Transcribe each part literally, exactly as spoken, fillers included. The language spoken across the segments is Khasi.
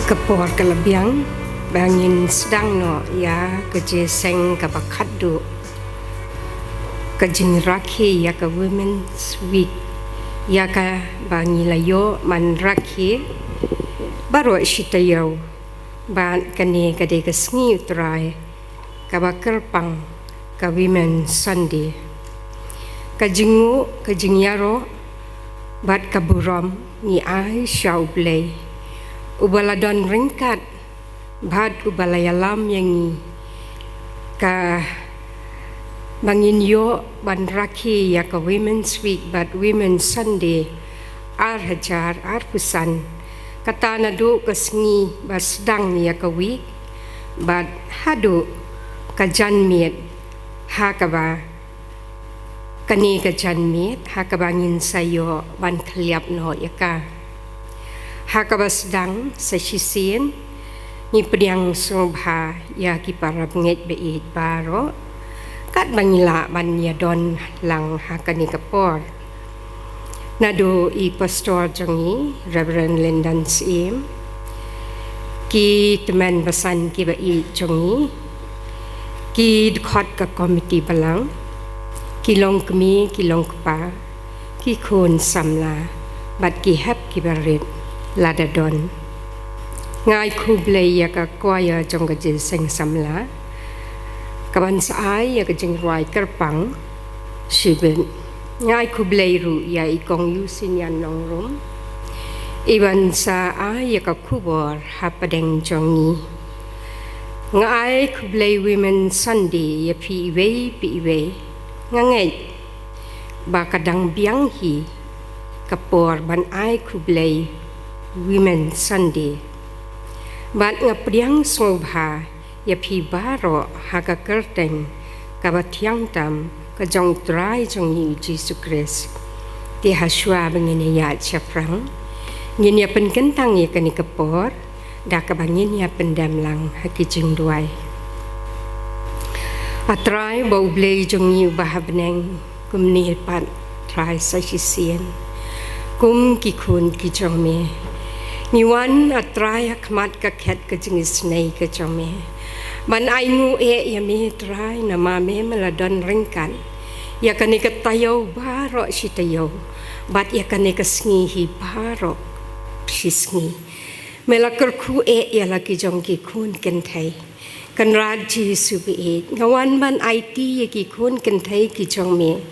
Ka por ka la biang ba ngin sdang noh ïa ka jingïaseng kaba khatduh, ka jingrakhe ïa ka Women's Week, ïa kaba ngi la ïoh ban rakhe baroh shi taïew. Bad kane ka dei ka sngi U Trai kaba kyrpang, ka Women's Sunday. Ka jingnguh, ka jingïaroh bad ka burom ngi ai sha U Blei, uba la don ryngkat bad uba la ïalam ïa ngi, kaba ngin ïoh ban rakhe ïa ka Women's Week bad Women's Sunday ar hajar arphew san. Kata naduh ka sngi ba sdang ïa ka wik bad haduh ka janmiet, ha kaba kane ka janmiet, ha kaba ngin sa ïoh ban khylliap noh ïa ka. Ha kaba sdang sa shisien, ngi pdiang sngewbha ïa ki para bangeit baieit baroh katba ngi lah ban ïadon lang ha kane ka por. Naduh i Pastor jong ngi, Reverend Lyndon Syiem, ki tymmen basan kiba ïeit jong ngi, ki dkhot ka Komiti Balang, ki longkmie, ki longkpa, ki khun samla bad ki hep kiba rit lada don. Nga ai khublei ïa ka choir jong ka Jingïaseng Samla kaban sa ai ïa ka jingrwai kyrpang shibit. Nga ai khublei ruh ïa i Kong Yusin Ïan Nongrum, iban sa ai ïa ka khubor hapdeng jong ngi. Nga ai khublei Women's Sunday ïa phi iwei pa iwei. Nga ngeit ba ka dang biang hi ka por ban ai khublei Women's Sunday. Bad nga pdiang sngewbha ïa phi baroh ha ka kyrteng kaba thiang tam ka jong U Trai jong ngi U Jisu Khrist. Te hashwa ba ngin ïa ïaid shaphrang, ngin ïa pynkyntang ïa kane ka por da kaba ngin ïa pyndem lang ha ki jingduwai. A Trai ba U Blei jong ngi uba ha bneng, kumne pat Trai sa shisien, kum ki khun ki jong me, ngi wan, A Trai, ha khmat ka khet ka jingisynei ka jong me, ban ainguh eh ïa me Trai, namar me me la don ryngkat ïa kane ka taïew baroh shi taïew bad ïa kane ka sngi hi baroh shi sngi. Me la kyrkhu eh ïa la ki jong ki khun kynthei. Kynrad Jisu baieit, nga wan ban aiti ïa ki khun kynthei ki jong me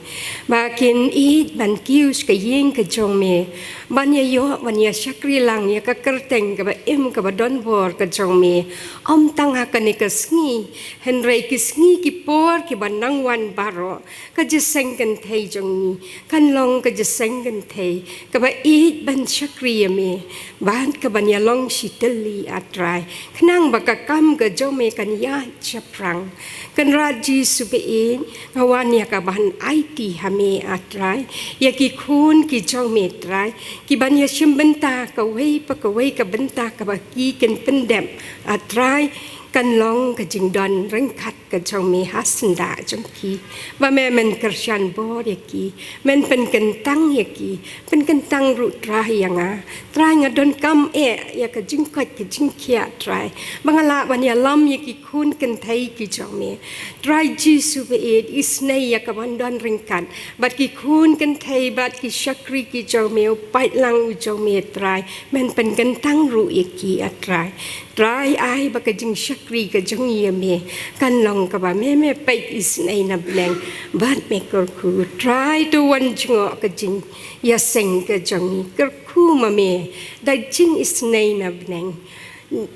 ba kin ïeit ban kiew sha ka ïing ka jong me, ban ïa ïoh ban ïa shakri lang ïa ka kyrteng kaba im kaba don bor ka jong me. Ym tang ha kane ka sngi, hynrei ki sngi ki por kiba nang wan baroh, ka jingïaseng kynthei jong ngi kan long ka jingïaseng kynthei kaba ïeit ban shakri ïa me bad kaban ïa long shitylli, A Trai, khnang ba ka kam ka jong me kan ïaid shaphrang. Kynrad Jisu baieit, nga wan ïa kaban aiti ha me, A Trai, ïa ki khun ki jong me Trai, kiban ïa shim bynta kawei pa kawei ka bynta kaba ki kin pyndep, A Trai, kan long ka jingdon ryngkat ka jong me ha syndah jong ki, ba me men kyrshan bor ïa ki, men pynkyntang ïa ki, pynkyntang ruh Trai ïa nga. Trai, nga donkam eh ïa ka jingkoit ka jingkhiah Trai, ba nga lah ban ïalam ïa ki khun kynthei ki jong me. Trai Jisu baieit, isynei ïa kaban don ryngkat bad ki khun kynthei bad ki shakri ki jong me, u paidlang u jong me Trai, men pynkyntang ruh ïa ki, A Trai. Trai, ai ba ka jingshakri ka jong ngi ïa me kan long kaba me me peit isynei na bneng bad me kyrkhu. Trai, to wan jngoh ka jingïaseng ka jong ngi, kyrkhu ma me da jingisynei na bneng.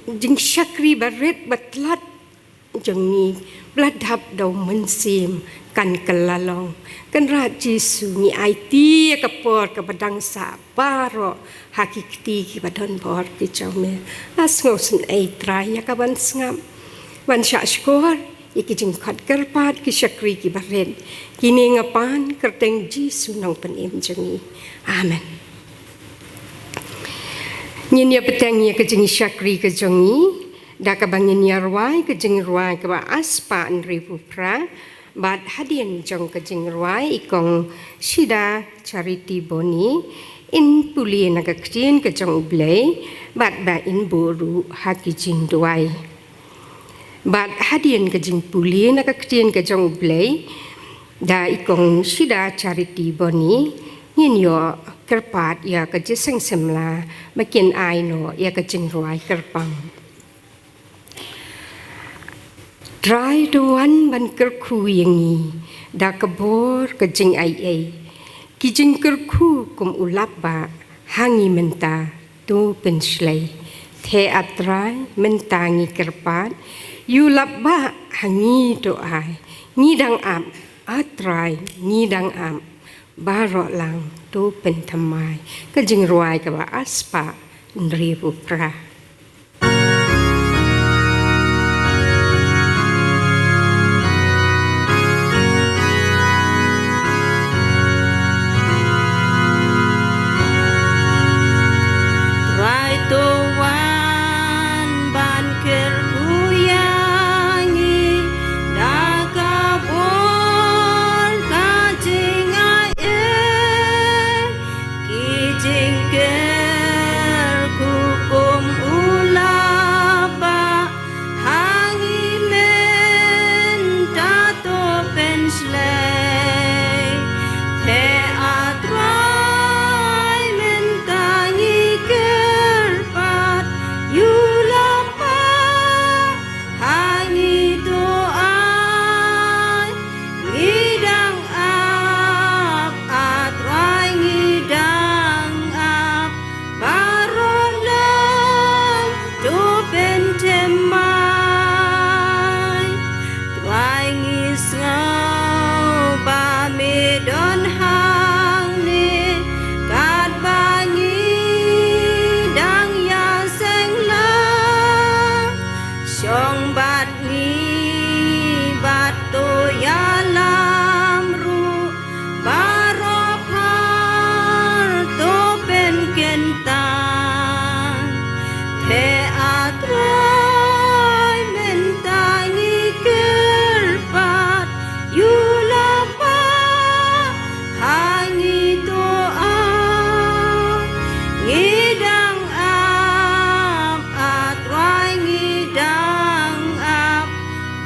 Jingshakri barit batlot jong ngi, ba la dap da U Mynsiem, kan kylla long. Kynrad Jisu, ngi aiti ïa ka por kaba dang sah baroh ha ki kti kiba don bor ki jong me. La sngewsynei Trai ïa kaban sngap, ban shah shkor ïa ki jingkhot kyrpad ki shakri kiba rit. Kine nga pan kyrteng Jisu Nongpynim jong ngi. Amen. Ngin ïa bteng ïa ka jingshakri ka jong ngi da kaba ngin ïa rwai ka jingrwai kaba ar spah hynriewphew phra, Bad hadien jong ka jingrwai i kong Shida Charity Boni in pule na ka ktien ka jong U Blei, bad ba in buh ruh ha ki jingduwai. Bad hadien ka jingpule na ka ktien ka jong U Blei da i kong Shida Charity Boni, ngin ïoh kyrpad ïa ka Jingïaseng Samla ba kin ai noh ïa ka jingrwai kyrpang. Trai, to wan ban kyrkhu ïa ngi da ka bor ka jingaiei. Ki jingkyrkhu kum u lapbah ha ngi mynta to pynshlei. Te A Trai, mynta ngi kyrpad ïa u lapbah ha ngi, to ai. Ngi dang ap, A Trai, ngi dang ap. Baroh lang to pynthymmai. Ka jingrwai kaba ar spah hynriewphew phra. Trai, to wan ban kyrkhu ïa ngi da ka bor ka jingaiei. Ki jingkyrkhu kum u lapbah ha ngi mynta to pynshlei. Te A Trai, mynta ngi kyrpad ïa u lapbah ha ngi, to ai. Ngi dang ap, A Trai, ngi dang ap. Baroh lang to pynthymmai. Trai, ngi sngew ba me don hangne, katba ngi dang ïaseng lang. Shong bad ngi bad to ïalam ruh, baroh phar to pynkyntang. Te A Trai, mynta ngi kyrpad ïa u lapbah ha ngi, to ai. Ngi dang ap, A Trai, ngi dang ap.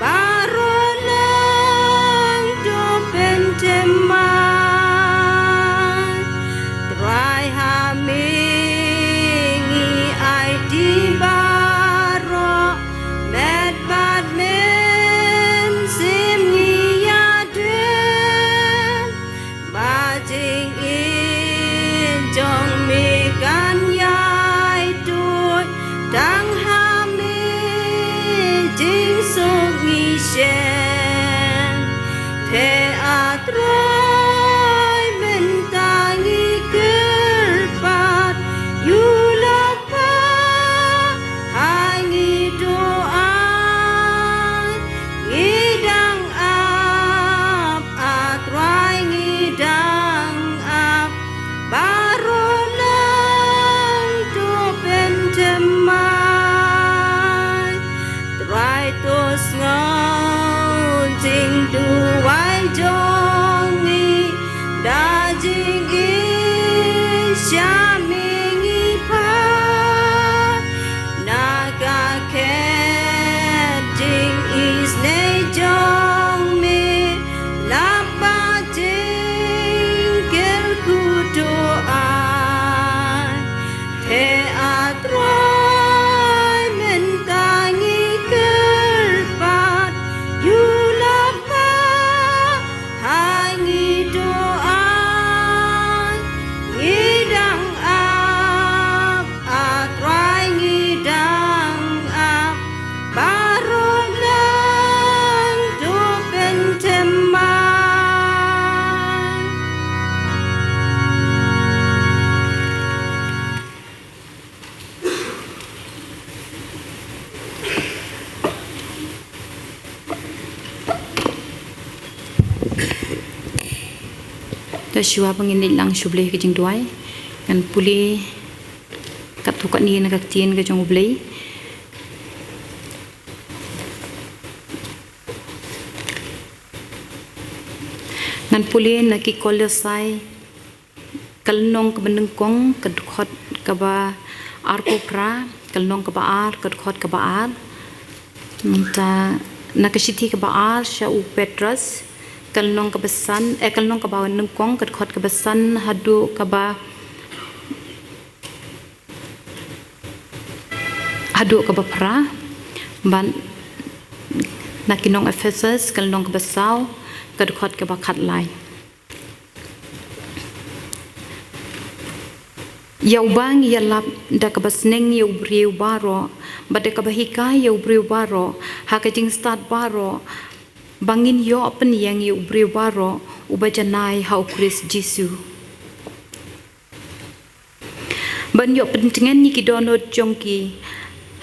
Baroh lang to pynthymmai. Trai, ha me ngi aiti baroh, met bad mynsiem ngi ïadon. Ba jingim jong me kan ïai tuid tang ha me jingsuk ngi shem. Te A Trai, mynta ngi kyrpad ïa u lapbah ha ngi, to ai. Ngi dang ap, A Trai, ngi dang ap. Baroh lang to pynthymmai. Trai, to sngew jingduwai jong ngi da jingisynei ngi pat na ka khet jingisynei jong me. Lapbah jingkyrkhu, to ai. Te A Trai, mynta ngi kyrpad ïa u lapbah ha ngi, to ai. Ngi dang ap, A Trai, ngi dang ap. Baroh lang to pynthymmai. Te shuwa ba ngin leit lang sha U Blei ha ka jingduwai, ngan pule katto katne na ka ktien ka jong U Blei. Ngan pule na ki Kolosai, ka lynnong kaba nyngkong, ka dkhot kaba arphew phra, ka lynnong kaba ar, ka dkhot kaba ar. Mynta na ka shithi kaba ar sha u Petros, ka lynnong kaba san, eh, ka lynnong kaba nyngkong, ka dkhot kaba san haduh kaba, haduh kaba phra. Bad na ki nong Ephesus, ka lynnong kaba saw, ka dkhot kaba khatlai. Ïa uba ngi ïalap da kaba sneng ïa u briew baroh, bad da kaba hikai ïa u briew baroh, ha ka jingstad baroh, ba ngin ïoh pynïeng ïa u briew baroh, uba janai ha u Khrist Jisu. Ban ïoh pyntngen ïa ki dohnud jong ki,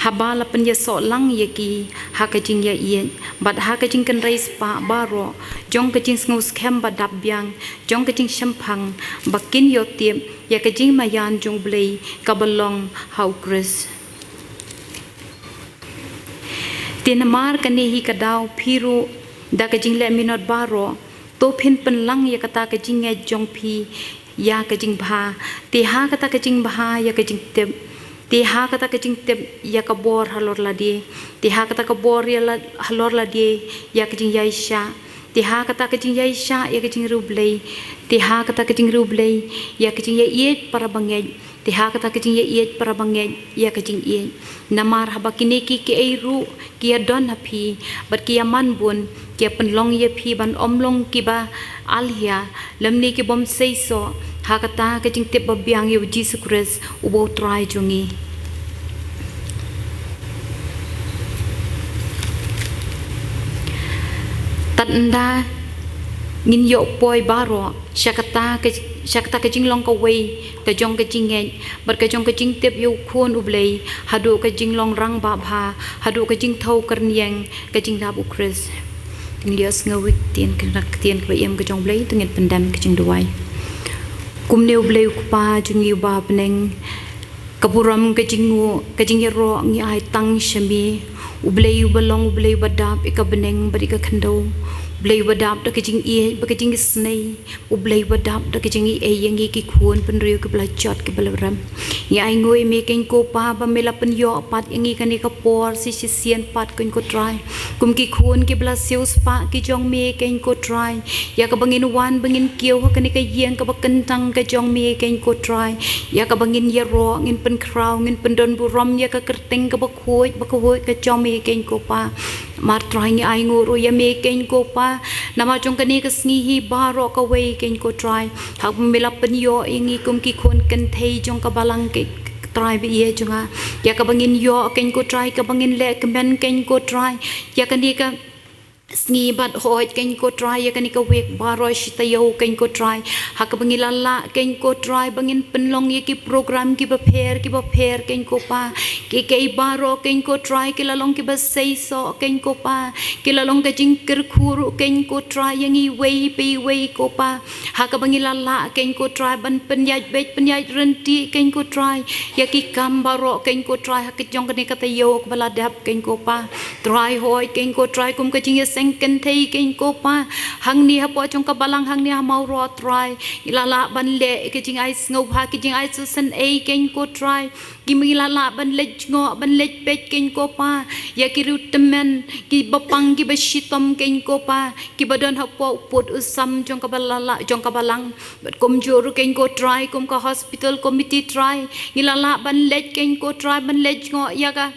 haba la pynïasoh lang ïa ki, ha ka jingïaieit, bad ha ka jingkynrei spah baroh, jong ka jingsngew skhem ba dap biang, jong ka jingshemphang, ba kin ïoh tip, ïa ka jingmaïan jong u Blei, kaba long ha u Khrist. Te namar kane hi ka daw phi ruh, da ka jingleh minot baroh, to phin pynlang ïa kata ka jingngeit jong phi, ïa ka jingbha. Te ha kata ka jingbha, ïa ka jingtip. Te ha kata ka jingtip, ïa ka bor halor lade. Te ha kata ka bor ïa la, halor lade, ïa ka jingïaishah. Te ha kata ka jingïaishah, ïa ka jingriewblei. Te ha kata ka jingriewblei, ïa ka jingïaieit para bangeit. Te ha kata ka jingïaieit para bangeit, ïa ka jingïeit. Namar haba kine ki, kiei ruh, ki ïadon ha phi, bad ki ïaman bun, ki ïapynlong ïa phi ban ym long kiba alhia, lymne ki bym seisoh, ha kata ka jingtip babiang ïa u Jisu Khrist, uba u Trai jong ngi. Tad ynda ngin ïoh poi baroh, sha kata ka, sha kata ka jinglong kawei, ka jong ka jingngeit, bad ka jong ka jingtip ïa u Khun u Blei, haduh ka jinglong rangbah bha, haduh ka jingthew kyrniang, ka jingdap u Khrist. Ngin ïa sngew ïa ka ktien, ka ktien kaba im ka jong u Blei, to ngin pyndem ka jingduwai. Kumne u Blei u Kpa jong ngi uba ha bneng, ka burom ka jingnguh, ka jingïaroh ngi ai tang sha me. U Blei uba long, u Blei uba dap ïa ka bneng bad ïa ka khyndew. U Blei uba dap da ka jingïeit bad ka jingisynei. U Blei uba dap da ka jingïeit ïa ngi ki khun bynriew kiba la jot kiba la rem. Ngi ainguh ïa me keiñ ko Pa ba me la pynïoh pat ïa ngi kane ka por shisien pat keiñ ko Trai. Kum ki khun kiba la siewspah ki jong me keiñ ko Trai. Ïa kaba ngin wan ba ngin kiew ha kane ka ïing kaba kyntang ka jong me keiñ ko Trai. Ïa kaba ngin ïaroh, ngin pynkhraw, ngin pyndonburom ïa ka kyrteng kaba khuid, ba khuid ka jong me keiñ ko Pa. Namar Trai ngi ainguh ruh ïa me keiñ ko Pa. Namar jong kane ka sngi hi baroh kawei keiñ ko Trai. Haba me la pynïoh ïa ngi kum ki khun kynthei jong ka balang keiñ Trai ba ïeit jong nga. Ïa kaba ngin ïoh keiñ ko Trai, kaba ngin leh kmen keiñ ko Trai. Ïa kane ka sngi bad hooid keiñ ko Trai, ïa kane ka wik baroh shi taïew keiñ ko Trai. Ha kaba ngi la lah keiñ ko Trai, ba ngin pynlong ïa ki program kiba pher, kiba pher keiñ ko Pa. Kiei kiei baroh keiñ ko Trai, ki la long kiba seisoh keiñ ko Pa. Ki la long ka jingkyrkhu ruh keiñ ko Trai, ïa ngi iwei pa iwei ko Pa. Ha kaba ngi la lah keiñ ko Trai, ban pynïaid beit, pynïaid ryntih keiñ ko Trai. Ïa ki kam baroh keiñ ko Trai, ha ka jong kane ka taïew kaba la dep keiñ ko Pa. Trai hooid keiñ ko Trai kum ka jingïaseng kynthei keiñ ko Pa. Hangne hapoh jong ka balang hangne ha Mawroh Trai. Ngi la lah ban leh ka jingai sngewbha, ka jingai sngewsynei keiñ ko Trai. Ki, ngi la lah ban leit jngoh, ban leit peit keiñ ko Pa. Ïa ki riew tymmen, kiba pang, kiba shitom keiñ ko Pa. Kiba don hapoh u pud u sam jong ka balang, jong ka balang. Bad kumjuh ruh keiñ ko Trai, kum ka hospital committee Trai. Ngi la lah ban leit keiñ ko Trai, ban leit jngoh ïa ka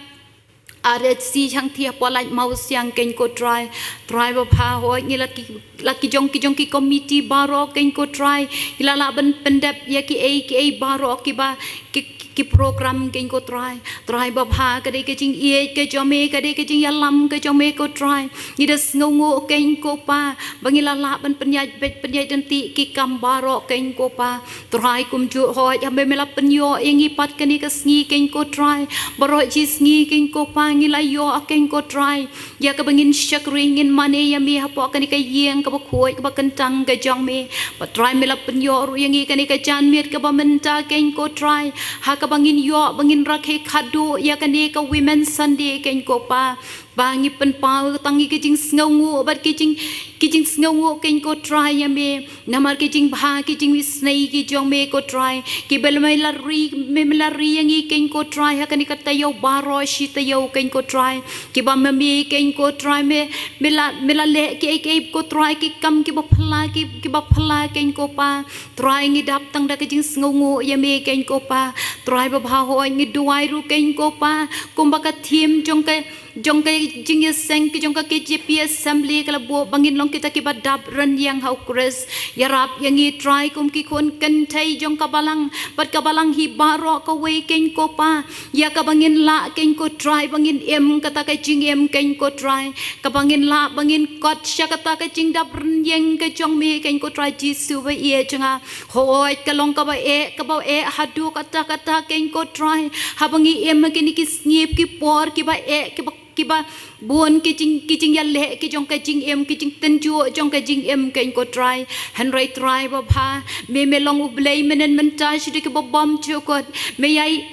R H C shangthie hapoh Laitumkhrah keiñ ko Trai. Trai babha hooid ngi la ki, la ki jong ki jong ki committee baroh keiñ ko Trai. Ngi la lah ban pyndep ïa kiei kiei baroh kiba ki, ki, ki program keiñ ko Trai. Trai babha ka dei ka jingïeit ka jong me, ka dei ka jingïalam ka jong me ko Trai. Ngi da sngewnguh keiñ ko Pa. Ba ngi la lah ban pynïaid beit pynïaid ryntih ki kam baroh keiñ ko Pa. Trai kumjuh hooid, haba me la pynïoh ïa ngi pat kane ka sngi keiñ ko Trai. Baroh shi sngi keiñ ko Pa ngi la ïoh keiñ ko Trai. Ïa kaba ngin shakri ngin mane ïa me hapoh kane ka ïing kaba khuid kaba kyntang ka jong me. Bad Trai me la pynïoh ruh ïa ngi kane ka janmiet kaba mynta keiñ ko Trai. Ha kaba ngin ïoh ba ngin rakhe khad duh ïa kane ka Women Sunday, Kynrad ko Pa. Ba ngi pynpaw tang ïa ki jingsngewnguh bad ki jing, ki jingsngewnguh, Kynrad ko Trai, ïa me. Namar ki jingbha, ki jingisynei ki jong me ko Trai, kiba me la ri, me, me la ri ïa ngi, Kynrad ko Trai, ha kane ka taïew baroh shi taïew, Kynrad ko Trai. Kiba ma me, Kynrad ko Trai, me, me la, me la leh kiei kiei ko Trai, ki kam kiba phylla, ki, kiba phylla, Kynrad ko Pa. Trai, ngi dap tang da ka jingsngewnguh ïa me, Kynrad ko Pa. Trai babha, hooid ngi duwai ruh, Kynrad ko Pa, kumba ka theme jong ka, jong ka jingïaseng ka jong ka K J P Assembly ka la buh, ba ngin long kita kiba dap rynïeng ha U Khrist. Ïarap ïa ngi Trai kum ki khun kynthei jong ka Balang bad ka Balang hi baroh kawei, Kynrad ko Pa, ïa kaba ngin lah, Kynrad ko Trai, ba ngin im kata ka jingim, Kynrad ko Trai, kaba ngin lah ba ngin kot sha kata ka jingdap rynïeng ka jong me, Kynrad ko Trai Jisu ba ïeit jong nga. Hooid ka long kaba eh, kaba eh haduh katta katta, Kynrad ko Trai, haba ngi im ha kine ki sngi ki por kiba eh, kiba, kiba bun ki jing, ki jingïaleh ki jong ka jingim, ki jingtynjuh jong ka jingim, Kynrad ko Trai. Hynrei Trai babha, me, me long U Blei mynhynnin mynta, sha ki bymjukut. Me ïai,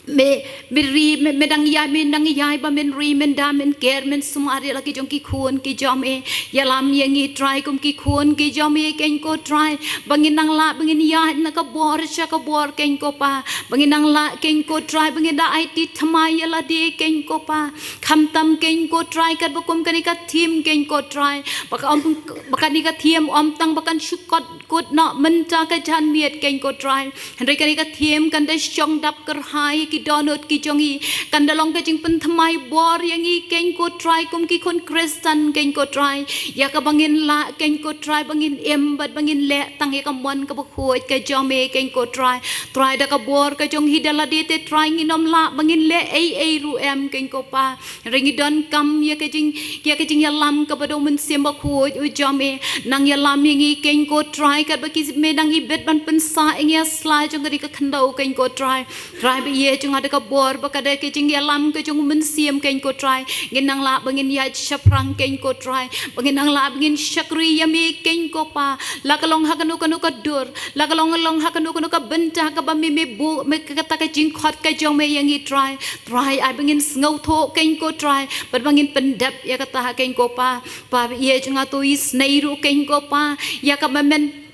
me, me ri, me, me dang ïai, me dang ïai ba men ri, men dam, men ker, men sumar ïa la ki jong ki khun ki jong me. Ïalam ïa ngi Trai kum ki khun ki jong me, Kynrad ko Trai, ba ngin nang lah ba ngin ïaid na ka bor sha ka bor, Kynrad ko Pa. Ba ngin nang lah, Kynrad ko Trai, ba ngin da aiti thymmai ïa lade, Kynrad ko Pa. Khamtam, Kynrad ko Trai, katba kum kane ka theme, Kynrad ko Trai, ba ka ym, ba kane ka theme ym tang ba kan shu kot kut noh mynta ka janmiet, Kynrad ko Trai. Hynrei kane ka theme kan da shong dap kyrhai ïa ki dohnud ki jong ngi, kan da long ka jingpynthymmai bor ïa ngi, Kynrad ko Trai, kum ki khun Khristan, Kynrad ko Trai, ïa kaba ngin lah, Kynrad ko Trai, ba ngin im bad ba ngin leh tang ïa ka mon kaba khuid ka jong me, Kynrad ko Trai. Trai, da ka bor ka jong hi da lade te Trai, ngin ym lah ba ngin leh ei ei ruh em, Kynrad ko Pa. Hynrei ngi donkam ïa ka jing, ïa ka jingïalam kaba da U Mynsiem Bakhuid u jong me. Nang ïalam ïa ngi, Kynrad ko Trai, katba ki, me dang ibit ban pynsah ïa ngi ha sla jong kane ka khyndew, Kynrad ko Trai. Trai ba ïeit jong nga, da ka bor bad ka, da ka jingïalam ka jong U Mynsiem, Kynrad ko Trai, ngin nang lah ba ngin ïaid shaphrang, Kynrad ko Trai, ba ngin nang lah ba ngin shakri ïa me, Kynrad ko Pa. La ka long ha kano kano ka dur, la ka long, long ha kano kano ka bynta kaba me, me buh, me, kata ka jingkhot ka jong me ïa ngi Trai. Trai, ai ba ngin sngewthuh, Kynrad ko Trai, bad ba ngin pyndep ïa kata, Kynrad ko Pa. Pa ba ïeit jong nga, to isynei ruh, Kynrad ko Pa, ïa kaba men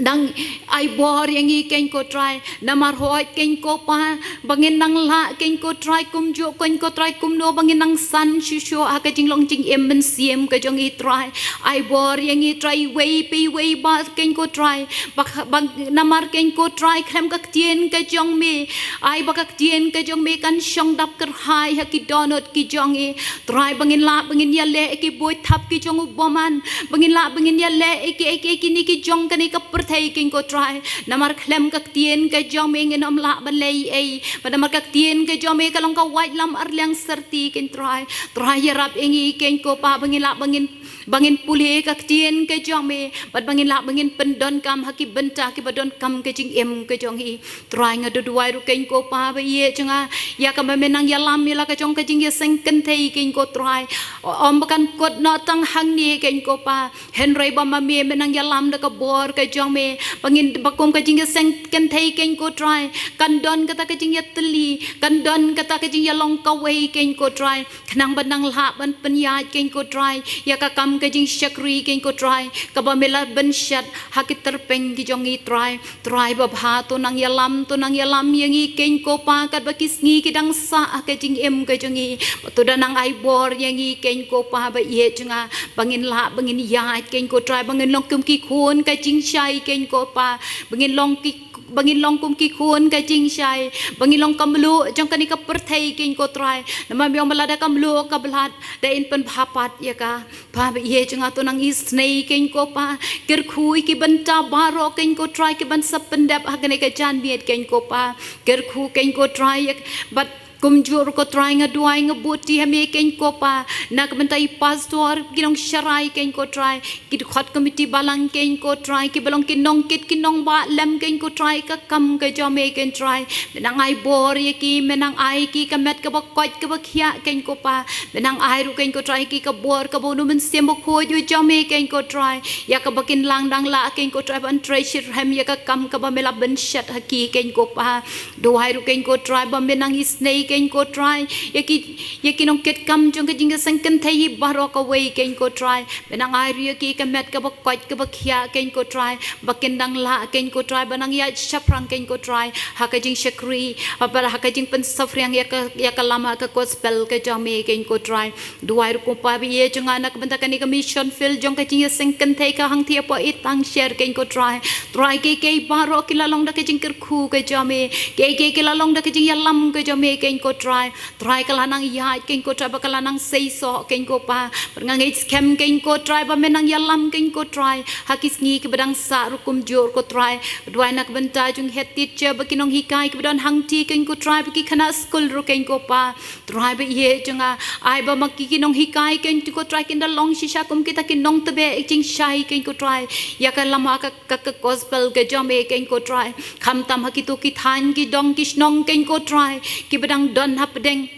dang ai bor ïa ngi, Kynrad ko Trai. Namar hooid, Kynrad ko Pa, ba ngin nang lah, Kynrad ko Trai, kumjuh, Kynrad ko Trai, kumno ba ngin nang san shuh shuh ha ka jinglong jingim mynsiem ka jong ngi Trai. Ai bor ïa ngi Trai, iwei pa iwei ba, Kynrad ko Trai, ba, ba, namar, Kynrad ko Trai, khlem ka ktien ka jong me, ai ba ka ktien ka jong me kan shong dap kyrhai ha ki dohnud ki jong ngi. Trai, ba ngin lah ba ngin ïaleh ïa ki buit thap ki jong u bymman, ba ngin lah ba ngin ïaleh ïa ki, ïa ki, ïa kine ki jong kane ka pyrthei, Kynrad ko Trai. Namar khlem ka ktien ka jong me ngin ym lah ban leh ei ei, bad namar ka ktien ka jong me ka long ka waitlam arliang syrti, Kynrad Trai. Trai, ïarap ïa ngi, Kynrad ko Pa, ba ngin lah ba ngin, ba ngin pule ka ktien ka jong me, bad ba ngin lah ba ngin pyndonkam ha ki bynta kiba donkam ka jingim ka jong ngi. Trai, nga duwai ruh, Kynrad ko Pa ba ïeit jong nga, ïa kaba me nang ïalam ïa la ka jong ka jingïaseng kynthei, Kynrad ko Trai. Ym ba kan kut noh tang hangne, Kynrad ko Pa, hynrei ba ma me, me nang ïalam da ka bor ka jong me, ba ngin, ba kum ka jingïaseng kynthei, Kynrad ko Trai, kan don kata ka jingïatylli, kan don kata ka jingïalong kawei, Kynrad ko Trai. Khnang ba nang lah ban pynïaid, Kynrad ko Trai, ïa ka kam ka jingshakri, Kynrad ko Trai, kaba me la bynshet ha ki tyrpeng ki jong ngi Trai. Trai babha, to nang ïalam, to nang ïalam ïa ngi, Kynrad ko Pa, katba ki sngi ki dang sah ha ka jingim ka jong ngi. To da nang ai bor ïa ngi, Kynrad ko Pa ba ïeit jong nga, ba ngin lah ba ngin ïaid, Kynrad ko Trai, ba ngin long kum ki khun ka jingshai, Kynrad ko Pa, ba ngin long ki, ba ngin long kum ki khun ka jingshai, ba ngin long ka mluh jong kane ka pyrthei, Kynrad ko Trai. Namar me ong ba lada ka mluh ka blad, da in pynbha pat ïa ka. Pa ba ïeit jong nga, to nang isynei, Kynrad ko Pa. Kyrkhu ïa ki bynta baroh, Kynrad ko Trai, ki ban sa pyndep ha kane ka janmiet, Kynrad ko Pa. Kyrkhu, Kynrad ko Trai, ïa, bad Kumjuh ruh ko Trai nga duwai nga buti ha me keiñ ko Pa, na ka bynta i pastor, ki nongsharai keiñ ko Trai, ki dkhot komiti balang keiñ ko Trai, kiba long ki nongkit ki nongbah lem keiñ ko Trai, ka kam ka jong me keiñ Trai. Me nang ai bor ïa ki, me nang ai ki ka met kaba koit kaba khiah keiñ ko Pa. Me nang ai ruh keiñ ko Trai ki ka bor kaba u Mynsiem Bakhuid u jong me keiñ ko Trai, ïa kaba kin lah dang lah keiñ ko Trai ban trei shitrhem ïa ka kam kaba me la pynshet ha ki keiñ ko Pa. Duwai ruh keiñ ko Trai ba me nang isynei keiñ ko Trai ïa ki, ïa ki nongkit kam jong ka jingïaseng kynthei baroh kawei keiñ ko Trai. Me nang ai ruh ïa ki ka met kaba koit kaba khiah keiñ ko Trai, ba kin dang lah keiñ ko Trai ban nang ïaid shaphrang keiñ ko Trai ha ka jingshakri, ha ka jingpynsaphriang ïa ka, ïa ka lama ka gospel ka jong me keiñ ko Trai. Duwai ruh ko Pa ba ïeit jong nga na ka bynta kane ka mission field jong ka jingïaseng kynthei ka hangthie hapoh Itangsher keiñ ko Trai. Trai kiei kiei baroh ki la long da ka jingkyrkhu ka jong me, kiei kiei ki la long da ka jingïalam ka jong me keiñ ko Trai. Trai ka la nang ïaid keiñ ko Trai ba ka la nang seisoh keiñ ko Pa. Bad nga ngeit skhem keiñ ko Trai ba me nang ïalam keiñ ko Trai ha ki sngi kiba dang sah ruh kumjuh ko Trai. Duwai na ka bynta jong head teacher bad ki nonghikai kiba don hangtei keiñ ko Trai, bad ki khynnah skul ruh keiñ ko Pa. Trai ba ïeit jong nga, ai ba ma ki, ki nonghikai keiñ ko Trai kin da long shisha kum kita ki nongtbeh jingshai keiñ ko Trai ïa ka lama ka, ka, ka gospel ka jong me keiñ ko Trai. Khamtam ha kito ki thaiñ ki dong ki shnong keiñ ko Trai, kiba dang don hapdeng,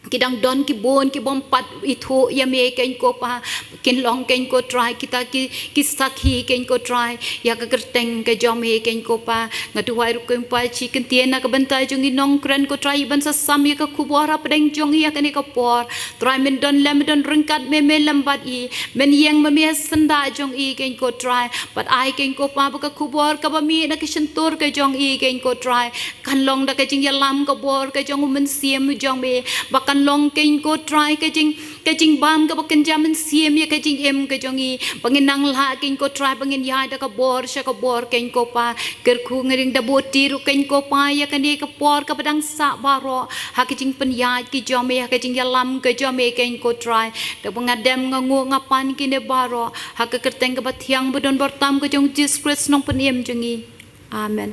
ki dang don ki bun ki bym pat ithuh ïa me keiñ ko Pa. Kin long keiñ ko Trai kita ki, ki sakhi keiñ ko Trai ïa ka kyrteng ka jong me keiñ ko Pa. Nga duwai ruh keiñ Pa, shi kyntien na ka bynta jong i nongkren ko Trai, i ban sa sam ïa ka khubor hapdeng jong i ïa kane ka por. Trai men don lem, men don ryngkat me, me lem bad i, men ïeng ma me ha syndah jong i keiñ ko Trai. Bad ai keiñ ko Pa ba ka khubor kaba mih na ka shyntur ka jong i keiñ ko Trai kan long da ka jingïalam ka bor ka jong u Mynsiem jong me, ba kan long keiñ ko Trai ka jing, ka jingbam kaba kynja mynsiem ïa ka jingim ka jong i, ba ngin nang lah keiñ ko Trai ba ngin ïaid da ka bor sha ka bor keiñ ko Pa. Kyrkhu, nga ring da buti ruh keiñ ko Pa ïa kane ka por kaba dang sah baroh ha ka jingpynïaid ka jong me, ha ka jingïalam ka jong me keiñ ko Trai. Da ba nga dem nga nguh nga pan kine baroh ha ka kyrteng kaba thiang ba don bor tam ka jong u Jisu Khrist Nongpynim jong ngi. Amen.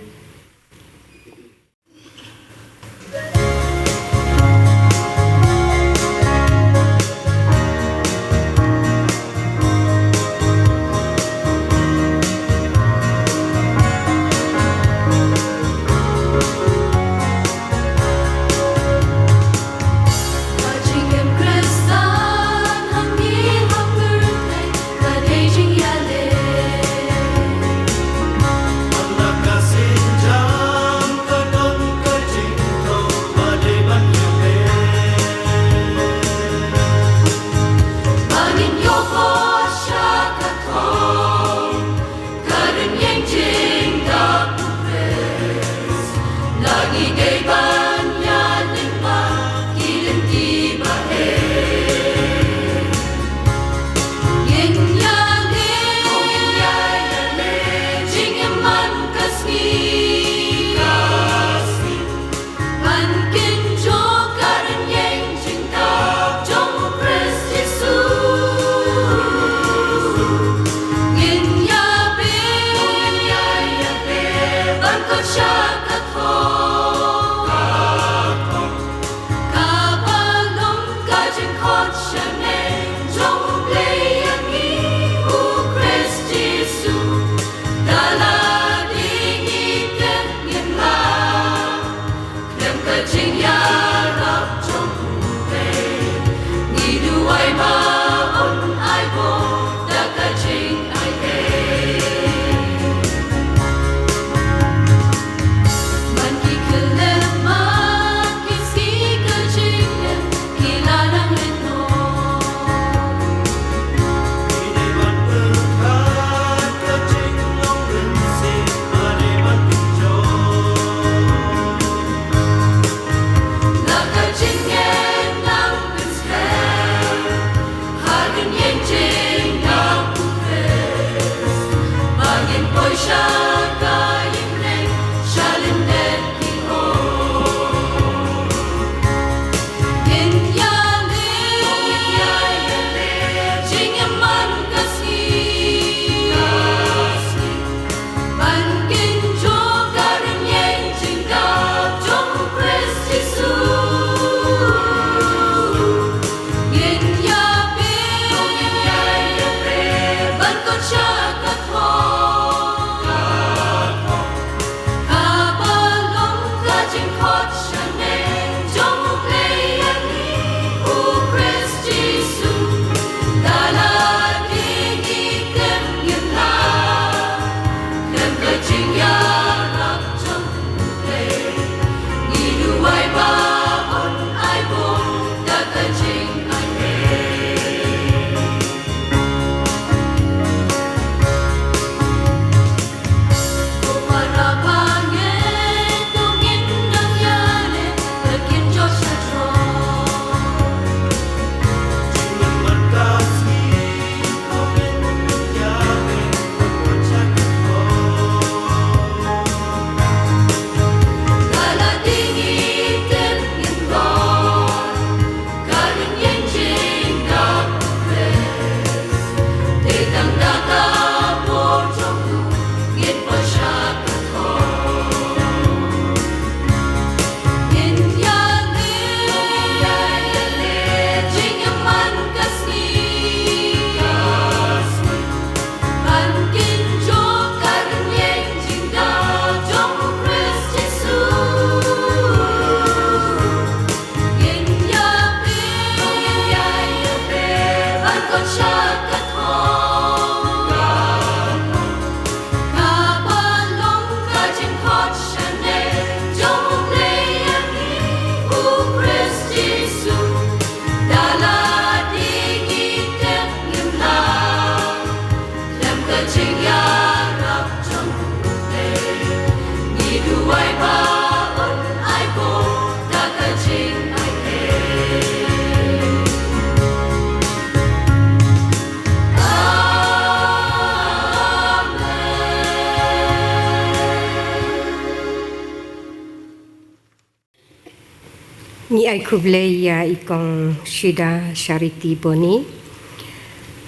Ngi ai khublei ïa i Kong Shida Charity Boni,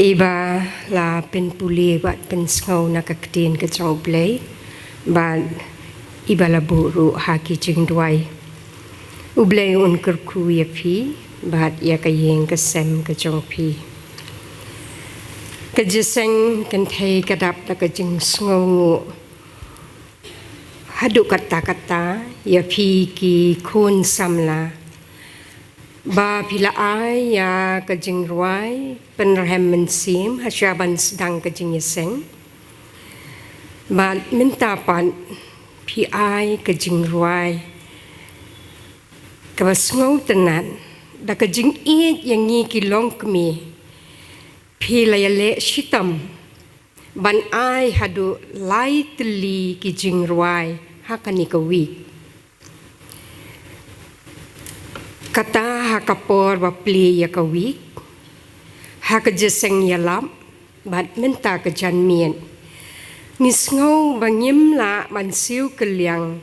iba la pynpule bad pynsngew na ka ktien ka jong U Blei, bad iba la buh ruh ha ki jingduwai. U Blei un kyrkhu ïa phi bad ïa ka ïing ka sem ka jong phi. Ka jingïaseng kynthei ka dap da ka jingsngewnguh haduh katta katta ïa phi ki khun samla, ba phi la ai ïa ka jingrwai pynrhem mynsiem hasha ban sdang ka jingïaseng. Bad mynta pat phi ai ka jingrwai kaba sngewtynnat da ka jingïeit ïa ngi ki longkmie. Phi la ïaleh shitom ban ai haduh lai tylli ki jingrwai ha kane ka wik. Kata ha ka por ba plie ïa ka wik, ha ka jingïaseng ïalap bad mynta ka janmiet, ngi sngew ba ngim lah ban siew kylliang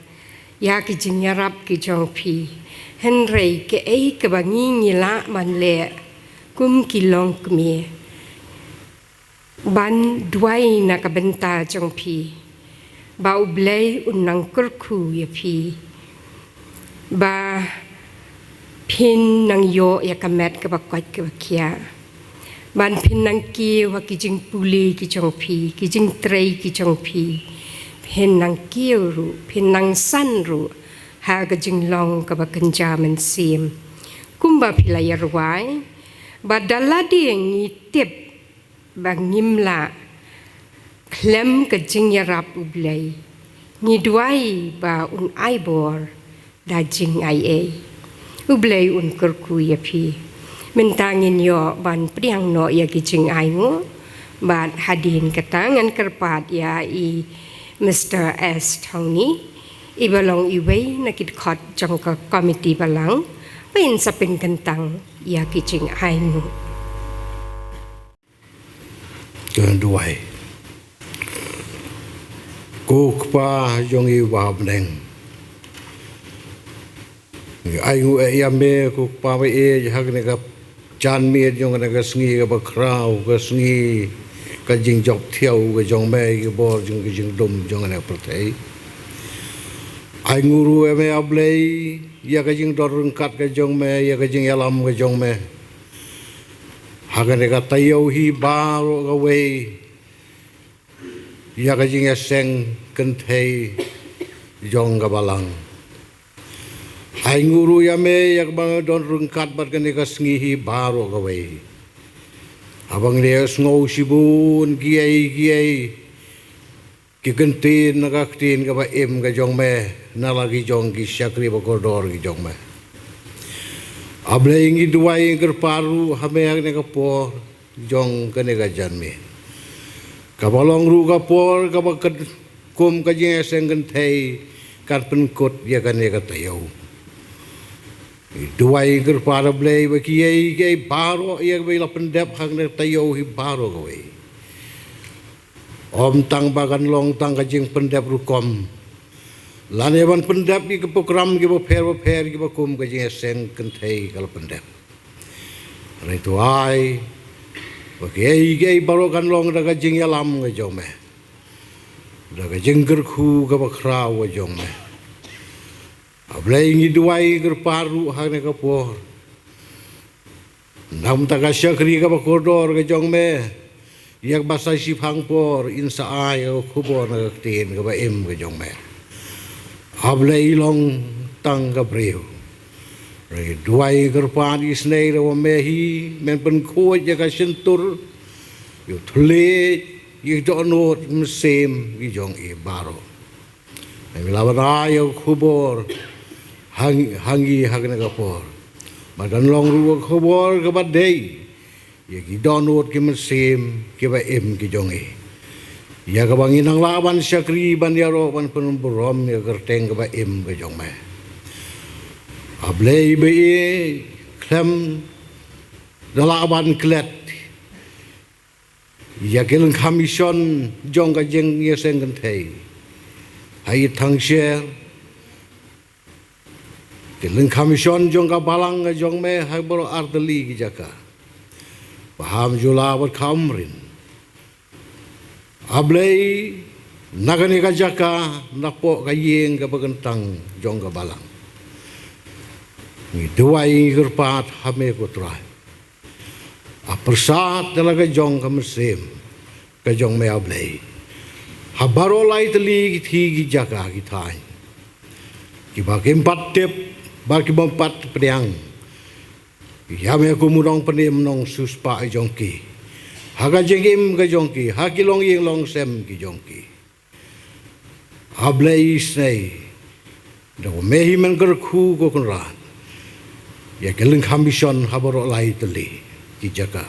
ïa ki jingïarap ki jong phi. Hynrei kaei kaba ngi ngi lah ban leh kum ki longkmie, ban duwai na ka bynta jong phi, ba U Blei un nang kyrkhu ïa phi, ba phin nang ïoh ïa ka met kaba koit kaba khiah, ban phin nang kiew ha ki jingpule ki jong phi, ki jingtrei ki jong phi, phin nang kiew ruh, phin nang san ruh ha ka jinglong kaba kynja mynsiem, kumba phi la ïarwai. Bad da lade ngi tip ba ngim lah khlem ka jingïarap U Blei, ngi duwai ba un ai bor da jingaiei. U Blei un kyrkhu ïa phi. Mynta ngin ïoh ban pdiang noh ïa ki jingainguh, bad hadien kata ngan kyrpad ïa i Mister S Tony, iba long iwei na ki dkhot jong ka komiti balang, ba in sa pynkyntang ïa ki jingainguh. Ka duwai. Ko Kpa jong ngi ba ha bneng, ngi ainguh ïa me ko Kpa ba ïeit ha kane ka janmiet jong kane ka sngi kaba khraw, ka sngi ka jingjop thiaw ka jong me, ka bor jong ka jingdum jong kane ka pyrthei. Ainguh ruh ïa me A Blei ïa ka jingdon ryngkat ka jong me, ïa ka jingïalam ka jong me ha kane ka taïew hi baroh kawei, ïa ka jingïaseng kynthei jong ka balang. Ainguh ruh ïa me ïa kaba don ryngkat bad kane ka sngi hi baroh kawei, haba ngi ïa sngew shibun kiei kiei ki kyntien na ka ktien kaba im ka jong me na la ki jong ki shakri ba kordor ki jong me. A Blei ngi duwai ngi kyrpad ruh ha me ha kane ka por jong kane ka janmiet, kaba long ruh ka por kaba kat kum ka jingïaseng kynthei kan pynkut ïa kane ka taïew. Ngi duwai ngi kyrpad A Blei ba kiei kiei baroh ïa kaba la pyndep ha kane ka taïew hi baroh kawei, ym tang ba kan long tang ka jingpyndep rukom, lane ban pyndep ïa ki program kiba pher ba pher kiba kum ka jingïaseng kynthei ka la pyndep. Hynrei to ai ba kiei kiei baroh kan long da ka jingïalam ka jong me, da ka jingkyrkhu kaba khraw ka jong me. A Blei ngi duwai kyrpad ruh ha kane ka por, namar ka shakri kaba kordor ka jong me, ïa kaba sa shiphang por in sa ai ka khubor na ka ktien kaba im ka jong me. A Blei, i long tang ka briew. Hynrei ngi duwai kyrpad isynei ruh ba me hi men pynkhuid ïa ka shyntur, ïa u thylliej, ïa ki dohnud mynsiem ki jong i baroh. Ngi la ban ai ïa ka khubor ha ngi ha kane ka por, bad kan long ruh ka khubor kaba dei ïa ki dohnud ki mynsiem kiba im ki jong i, ïa kaba ngin nang lah ban shakri, ban ïaroh, ban pynburom ïa ka kyrteng kaba im ka jong me. A Blei ba ïeit, khlem da lah ban klet ïa ki lyngkha mission jong ka jingïaseng kynthei ha Ïeid Thangsher, Ki lyngkham mission jong ka balang ka jong me ha baroh artylli ki jaka, ba kham jula bad kham rin. A Blei, na kane ka jaka, napoh ka ïing kaba kyntang jong ka balang, ngi duwai ngi kyrpad ha me ko Trai. A pyrsad da la ka jong ka mynsiem ka jong me A Blei ha baroh lai tylli ki thei ki jaka ki thaiñ, kiba kim pat tip bad kim pat pdiang ïa me kum u nongpynim nongsiewspah jong ki, ha ka jingim ka jong ki, ha ki longïing longsem ki jong ki. A Blei, isynei da me hi men kyrkhu ko Kynrad ïa ki lyngkham mission ha baroh lai tylli ki jaka.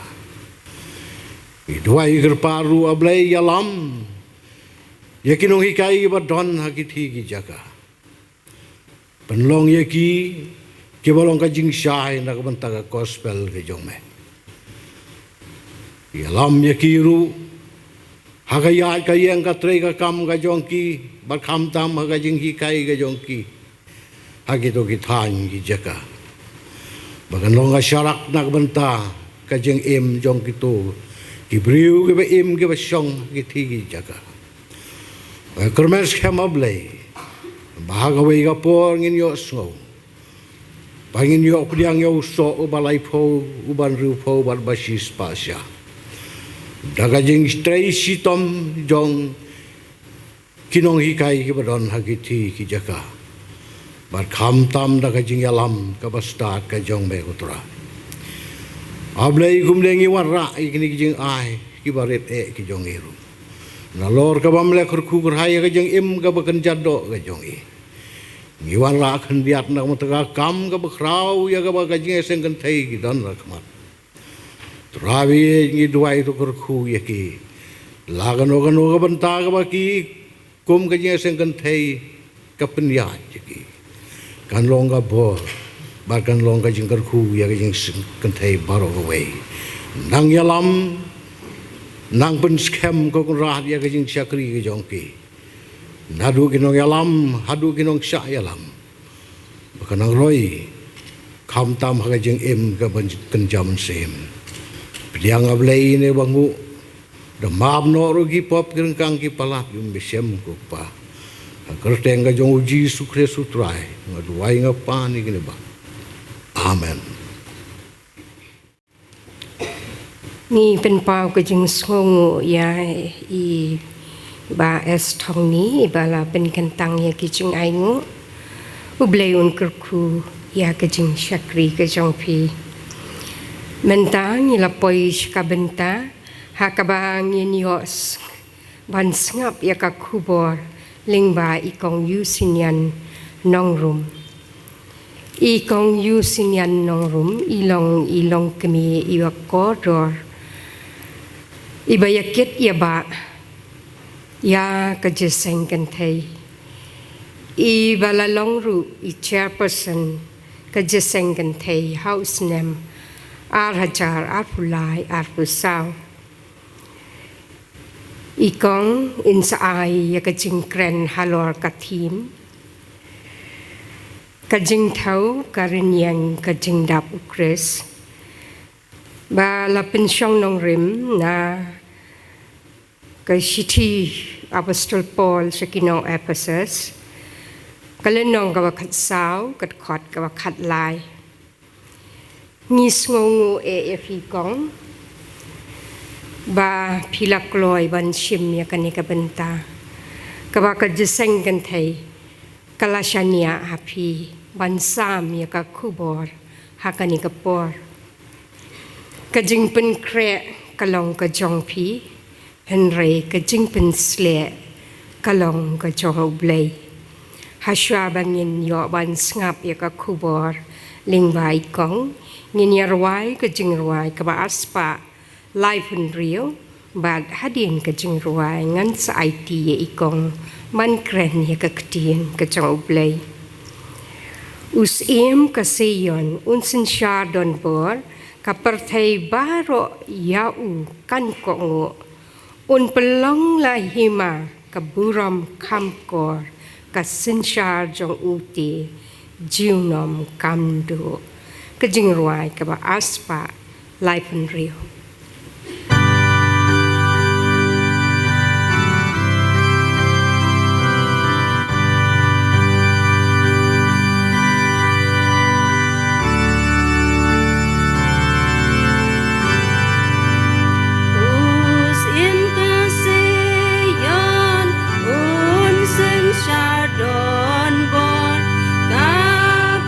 Ngi duwai kyrpad ruh A Blei, ïalam ïa ki nonghikai kiba don ha ki thei ki jaka. Pynlong ïa ki kiba long ka jingshai na ka bynta ka gospel ka jong me. Ïalam ïa ki ruh ha ka ïaid ka ïeng ka trei ka kam ka jong ki, bad khamtam ha ka jinghikai ka jong ki ha kito ki thaiñ ki jaka, ba kan long ka sharak na ka bynta ka jingim jong kito ki briew kiba im kiba shong ha ki thei ki jaka. Kyrmen skhem A Blei, ba ha kawei ka por ngin ïohsngew, ba ngin ïoh pdiang ïa u soh uba laiphew, uba hynriewphew bad ba shispah sha, da ka jingtrei shitom jong ki nonghikai kiba don ha ki thei ki jaka, bad khamtam da ka jingïalam kaba stad ka jong me ko Trai. A Blei, kumne ngi wanrah ïa kine ki jingai kiba rit eh ki jong ngi ruh, nalor kaba me la kyrkhu kyrhai ïa ka jingim kaba kynja doh ka jong ngi. Ngi wanrah khyndiat na ka bynta ka kam kaba khraw ïa kaba ka jingïaseng kynthei ki don ha khmat. Trai, ngi duwai to kyrkhu ïa ki, la kano kano ka bynta kaba ki kum ka jingïaseng kynthei ka pynïaid ïa ki, kan long ka bor bad kan long ka jingkyrkhu ïa ka jingïaseng kynthei baroh kawei. Nang ïalam, nang pynskhem ko Kynrad ïa ka jingshakri ka jong ki, naduh ki nongïalam haduh ki nongshah ïalam, ba kan nang roi khamtam ha ka jingim kaba kynja mynsiem. Pdiang A Blei ïa kine ba nguh, da map noh ruh ki pop ki ryngkang ki palat jong me shisha ko Kpa. Ha ka kyrteng ka jong U Jisu Khrist U Trai nga duwai nga pan ïa kine ba. Amen. Ngi pynpaw ka jingsngewnguh ïa i Bah S Thongni, iba la pynkyntang ïa ki jingainguh. U Blei un kyrkhu ïa ka jingshakri ka jong phi. Mynta ngi la poi sha ka bynta ha kaba ngin ïoh s-, ban sngap ïa ka khubor lyngba i Kong Ïewsynnian Nongrum. I Kong Ïewsynnian Nongrum i long i longkmie iba kordor, iba ïakit ïabah ïa ka jingïaseng kynthei, iba la long ruh i chairperson ka jingïaseng kynthei ha u snem ar hajar arphew lai arphew saw. I Kong in sa ai ïa ka jingkren halor ka theme, ka jingthew, ka rynïeng, ka jingdap U Khrist, ba la pynshong nongrim na ka shithi Apostol Paul sha ki nong Ephesus, ka lynnong kaba khatsaw, ka dkhot kaba khatlai. Ngi sngewnguh eh ïa phi Kong, ba phi la kloi ban shim ïa kane ka bynta, kaba ka jingïaseng kynthei ka la shaniah ha phi ban sam ïa ka khubor ha kane ka por. Ka jingpynkhreh ka long ka jong phi, hynrei ka jingpynsleh ka long ka jong U Blei. Hashwa ba ngin ïoh ban sngap ïa ka khubor lyngba i Kong, ngin ïa rwai ka jingrwai kaba arspah laiphew hynriew, bad hadien ka jingrwai ngan sa aiti ïa i Kong ban kren ïa ka ktien ka jong U Blei. U Syiem ka Sion un synshar donbor, ka pyrthei baroh ïa u kan kohnguh. Un pynlong la hima ka burom kham kor, ka synshar jong u te Junom Kam Duh. Ka jingrwai kaba ar spah laiphew hynriew. Us im ka seion, un synshar don bor, ka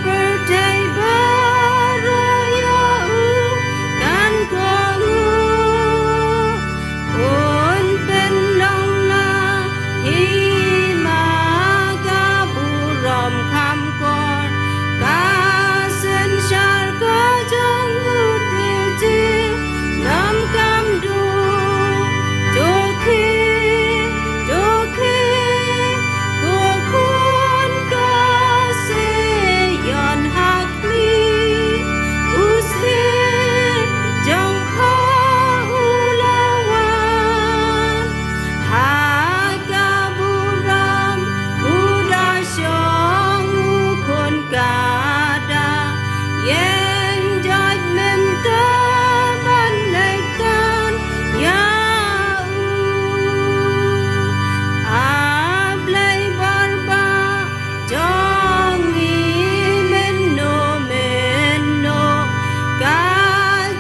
pyrthei baroh ïa u kan kohnguh. Un pynlong la hi ma ka burom kham kor, ka synshar ka jong u Trijin Donkam Duh. To khie, to khie, ko khun ka seion ha khmih, u syiem jong pha u la wan. Ha ka burom u da shong u khun ka da, ïeng joit mynta ban leit tan ïa u. A Blei Barbah jong ngi mynno mynno, ka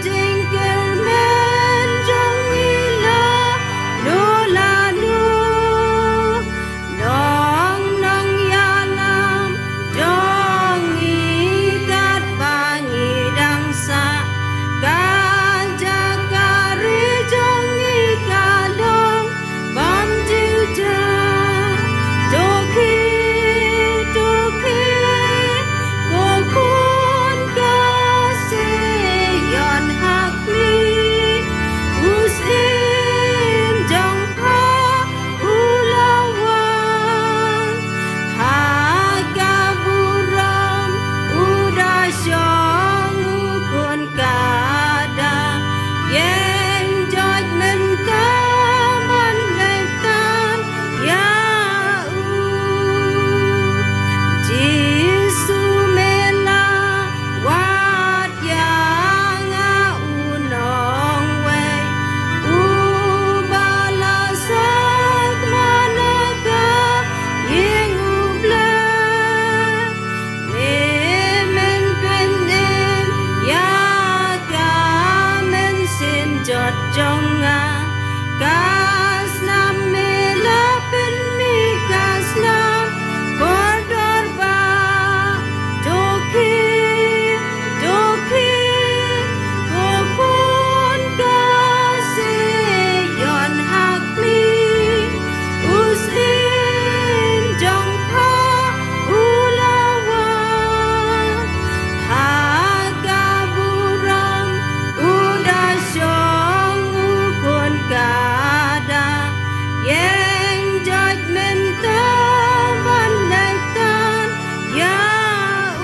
jingkyrmen jong ngi lano lano. Long nongïalam jong ngi katba ngi dang sah, ka jaka ri jong ngi ka long bymjynjar. To khie, to khie, ko khun ka seion ha khmih, u syiem jong pha u la wan. Ha ka burom u da shong u khun ka da, ïeng joit mynta ban leit tan ïa u. Jisu, me la wad ïa nga u nongwei, uba la sakma na ka ïing U Blei. Me men pynim ïa ka mynsiem jot jong nga, ka snam me la pynmih ka snam kordor ba. To khie, to khie, ko khun ka seion ha khmih, u syiem jong pha u la wan. Ha ka burom u da shong u khun ka da, ïeng joit mynta ban leit tan ïa u.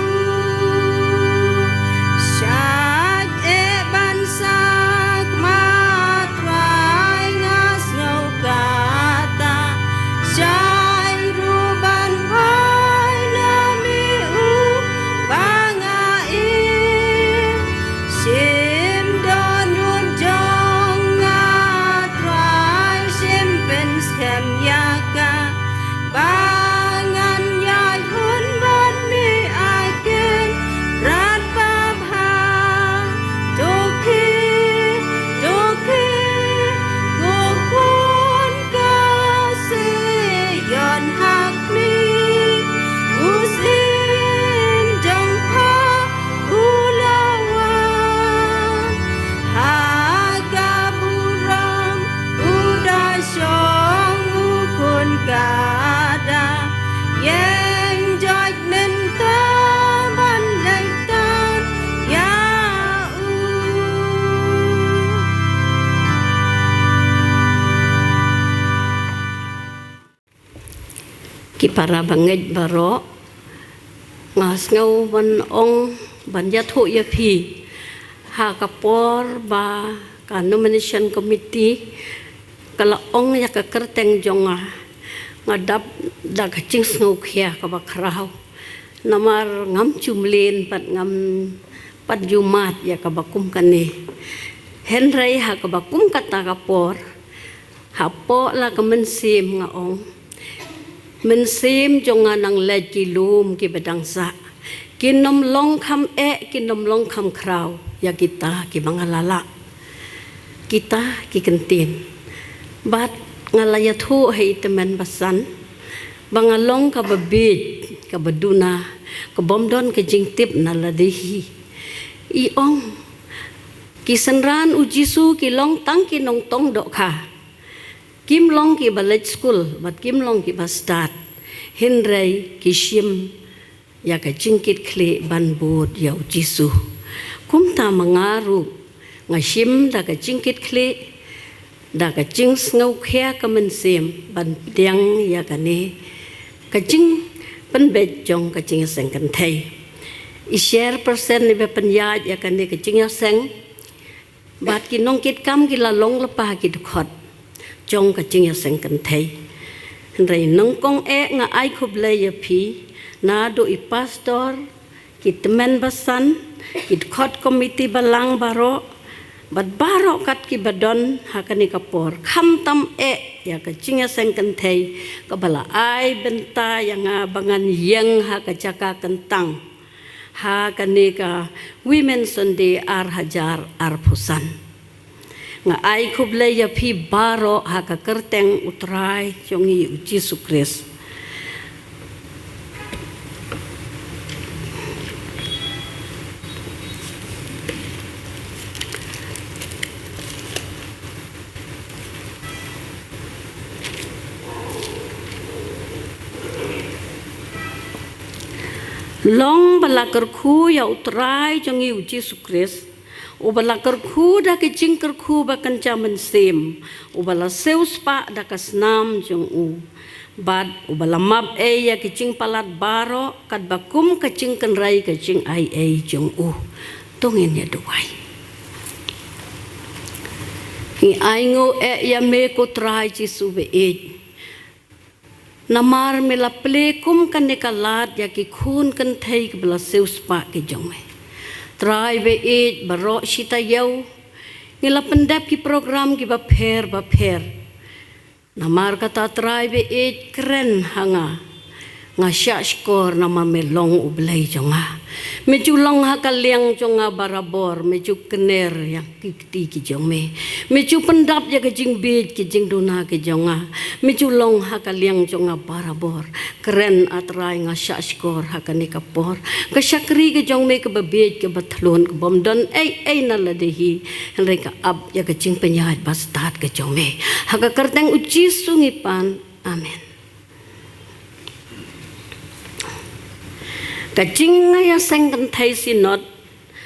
Shait eh ban sakma Trai, nga sngew kata. Shait ruh ban phai na me uba nga im. Shim dohnud jong nga Trai, shim pynskhem ïa ka, ba ngan ïaid hun bad me ha Kynrad Pabha. To khie, to khie, ko khun ka seion ha khmih, u syiem jong pha u la wan. Ha ka burom u da shong u khun ka da, ïeng joit mynta ban leit tan ïa u. Ki para bangeit baroh, nga sngew ban ong, ban ïathuh ïa phi ha ka por ba ka nomination committee ka la ong ïa ka kyrteng jong nga, nga dap da ka jingsngewkhia kaba khraw. Namar ngam ju mlien bad ngam pat ju mad ïa kaba kum kane. Hynrei ha kaba kum kata ka por, hapoh la ka mynsiem nga ong, mynsiem jong nga nang leit ki lum kiba dang sah. Kin ym long kham eh, kin ym long kham khraw ïa kita kiba nga la lah. Kita ki kyntien. Bad nga la ïathuh ha i tymmen basan ba nga long kaba bieit, kaba duna, ka bym don ka jingtip na lade hi. I ong, ki synran U Jisu ki long tang ki nongtong dohkha. Kim long kiba leit skul bad kim long kiba stad. Hynrei ki shim ïa ka jingkitkhlieh ban bud ïa U Jisu. Kumta ma nga ruh nga shim da ka jingkitkhlieh, da ka jingsngewkhia ka mynsiem ban pdiang ïa kane ka jingpynbeit jong ka jingïaseng kynthei. I chairperson iba pynïaid ïa kane ka jingïaseng bad ki nongkitkam ki la long lypa ki dkhot jong ka jingïaseng kynthei. Hynrei nyngkong eh nga ai khublei ïa phi, naduh i pastor, ki tymmen basan, ki dkhot komiti balang baroh, bad baroh kat kiba don ha kane ka por, khamtam eh ïa ka jingïaseng kynthei kaba la ai bynta ïa nga ba ngan ïeng ha ka jaka kyntang ha kane ka Women Sunday ar hajar arphew san. Nga ai khublei ïa phi baroh ha ka kyrteng U Trai jong ngi U Jisu Khrist. Long ba la kyrkhu ïa U Trai jong ngi U Jisu Khrist, uba la kyrkhu da ka jingkyrkhu ba kynja mynsiem, uba la siewspah da ka snam jong u, bad uba la map ei ïa ka jingpalat baroh katba kum ka jingkynrei ka jingaiei jong u. To ngin ïa duwai. Ngi ainguh eh ïa me ko Trai Jisu ba ïeit. Namar me la plie kum kane ka lad ïa ki khun kynthei kiba la siewspah ki jong me. Trai ba ïeit, baroh shi taïew ngi la pyndep ki program kiba pher bapher. Namar kata Trai ba ïeit, kren ha nga. Nga shah shkor namar me long U Blei jong nga. Me ju long ha ka liang jong nga barabor, me ju kner ïa ki kti ki jong me. Me ju pyndap ïa ka jingbieit ki jingduna ki jong nga. Me ju long ha ka liang jong nga barabor. Kren A Trai, nga shah shkor ha kane ka por. Ka shakri ka jong me kaba bieit kaba thlun ka bym don ei ei na lade hi. Hynrei ka ap ïa ka jingpynïaid bastad ka jong me. Ha ka kyrteng U Jisu ngi pan. Amen. Ka jingïaseng kynthei Synod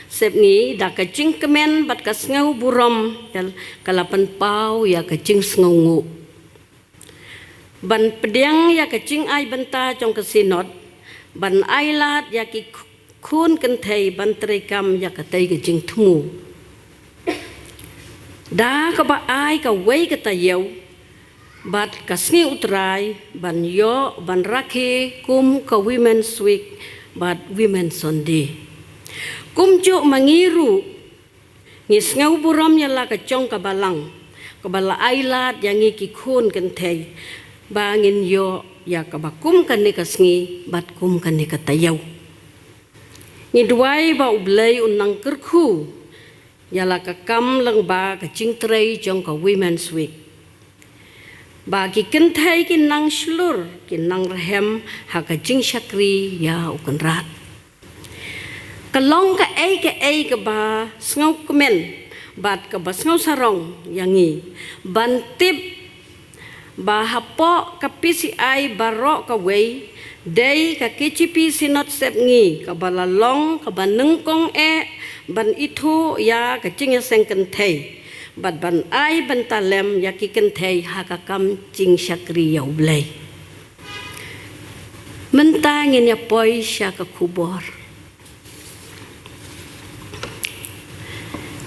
Sepngi da ka jingkmen bad ka sngewburom ka la pynpaw ïa ka jingsngewnguh ban pdiang ïa ka jingai bynta jong ka Synod ban ailad ïa ki khun kynthei ban treikam ïa katei ka jingthmu. Da kaba ai kawei ka taïew bad ka sngi U Trai ban ïoh ban rakhe kum ka Women's Week bad Women's Sunday. Kumjuh ma ngi ruh ngi sngewburom ïa la ka jong ka Balang kaba la ailad ïa ngi ki khun kynthei ba ngin ïoh ïa kaba kum kane ka sngi bad kum kane ka taïew. Ngi duwai ba U Blei un nang kyrkhu ïa la ka kam lyngba ka jingtrei jong ka Women's Week, ba ki kynthei kin nang shlur, kin nang rhem ha ka jingshakri ïa U Kynrad. Ka long kaei kaei kaba sngewkmen bad kaba sngewsarong ïa ngi ban tip ba hapoh ka P C I baroh kawei, dei ka K J P Synod Sepngi kaba la long kaba nyngkong eh ban ithuh ïa ka jingïaseng kynthei bad ban ai bynta lem ïa ki kynthei ha ka kam jingshakri ïa U Blei. Mynta ngin ïa poi sha ka khubor.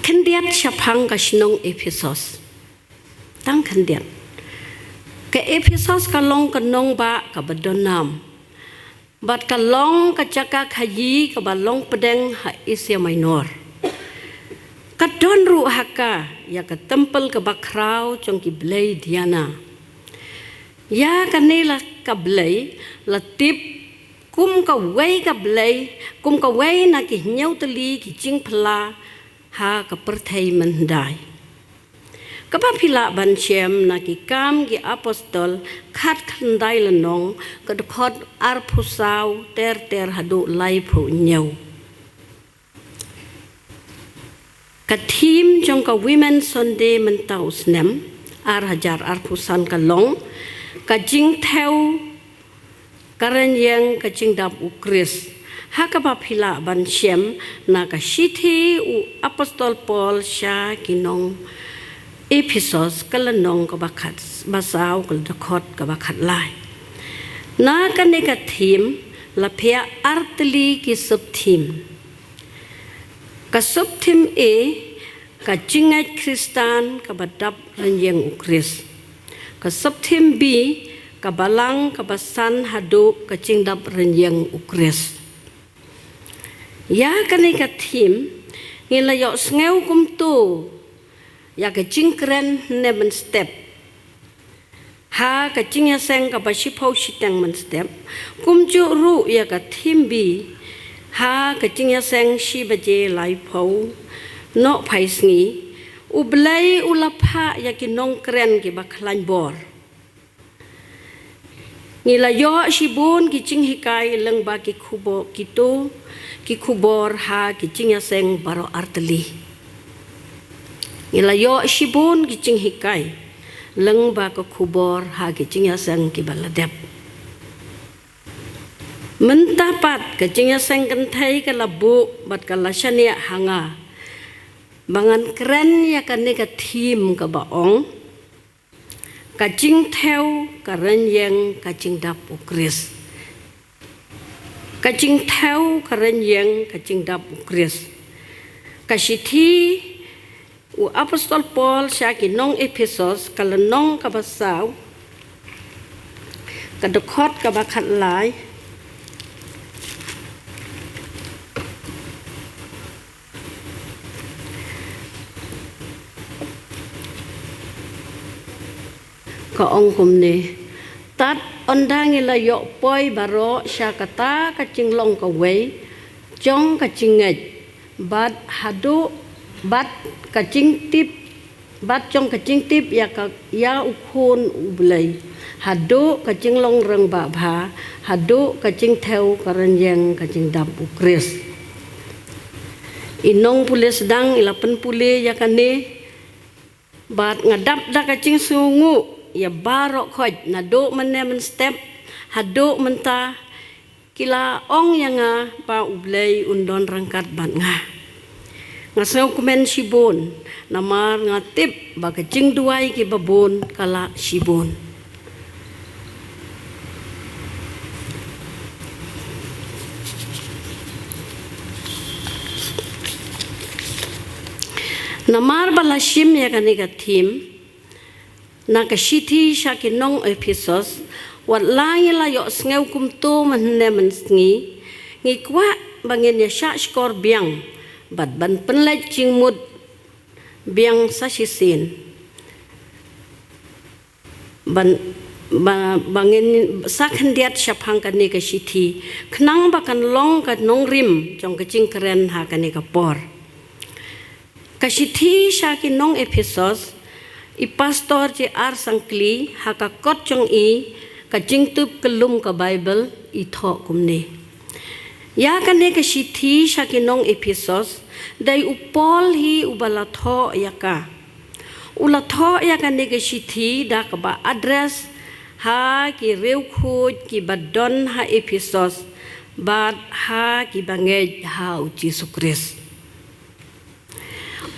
Khyndiat shaphang ka shnong Ephesos. Tang khyndiat. Ka Ephesos ka long ka nongbah kaba don nam. Bad ka long ka jaka khaïi kaba long pdeng ha Asia Minor. Ka don ruh ha ka ïa ka templ kaba khraw jong ki blei Diana. Ïa kane la ka blei la tip kum kawei ka blei, kum kawei na ki hynñiew tylli ki jingphylla ha ka pyrthei mynhyndai. Kaba phi lah ban shem na Ki Kam ki Apostol khatkhyndai lynnong, ka dkhot arphew saw ter ter haduh laiphew hynñiew. Ka theme jong ka Women's Sunday mynta u snem ar hajar arphew san ka long ka jingthew ka rynïeng ka jingdap u Khrist. Ha kaba phi lah ban shem na ka shithi u Apostol Paul sha ki nong Ephesos ka lynnong kaba khat, ba saw, ka dkhot kaba khatlai. Na kane ka theme la phiah ar tylli ki sub theme. Ka sub theme A, ka jingngeit Khristan kaba dap rynïeng u Khrist. Ka sub theme B, ka balang kaba san haduh ka jingdap rynïeng u Khrist. Ïa kane ka theme ngi la ïohsngew kumto ïa ka jingkren hynne mynstep ha ka jingïaseng kaba shiphew shiteng mynstep, kumjuh ruh ïa ka theme B ha ka jingïaseng shi baje laiphew nohphai sngi, U Blei u la phah ïa ki nongkren kiba khlaiñ bor. Ngi la ïoh shibun ki jinghikai lyngba ki khubor, kito ki khubor ha ki jingïaseng baroh artylli. Ngi la ïoh shibun ki jinghikai lyngba ka khubor ha ki jingïaseng kiba la dep. Mynta pat ka jingïaseng kynthei ka la buh bad ka la shaniah ha nga ba ngan kren ïa kane ka theme kaba ong ka jingthew ka rynïeng ka jingdap u Khrist. Ka jingthew ka rynïeng ka jingdap u Khrist. Ka shithi u Apostol Paul sha ki nong Ephesos ka lynnong kaba saw, ka dkhot kaba khatlai. Ka ong kumne: Tad ynda ngi la ïoh poi baroh sha kata ka jinglong kawei jong ka jingngeit, bad haduh, bad ka jingtip, bad jong ka jingtip ïa ka, ïa u Khun u Blei, haduh ka jinglong rangbah bha, haduh ka jingthew ka rynïeng ka jingdap u Khrist. I nongpule sdang i la pynpule ïa kane, bad nga dap da ka jingsngewnguh ïa baroh khoit, naduh mynne mynstep haduh mynta, ki la ong ïa nga ba U Blei un don ryngkat bad nga. Nga sngewkmen shibun namar nga tip ba ka jingduwai kiba bun ka lah shibun. Namar ba la shim ïa kane ka theme na ka shithi sha ki nong Ephesos, wat la ngi la ïohsngew kumto mynne mynsngi, ngi kwah ba ngin ïa shah shkor biang bad ban pynleit jingmut biang sa shisien. Ban, ba, ba ngin sa khyndiat shaphang kane ka shithi, khnang ba kan long ka nongrim jong ka jingkren ha kane ka por. Ka shithi sha ki nong Ephesos, i Pastor J R Sangkli, ha ka kot jong i, Ka Jingtip Kyllum ka Baibl, i thoh kumne: Ïa kane ka shithi sha ki nong Ephesos, dei u Paul hi uba la thoh ïa ka. U la thoh ïa kane ka shithi da kaba address ha ki riewkhuid kiba don ha Ephesos bad ha kiba ngeit ha u Jisu Khrist.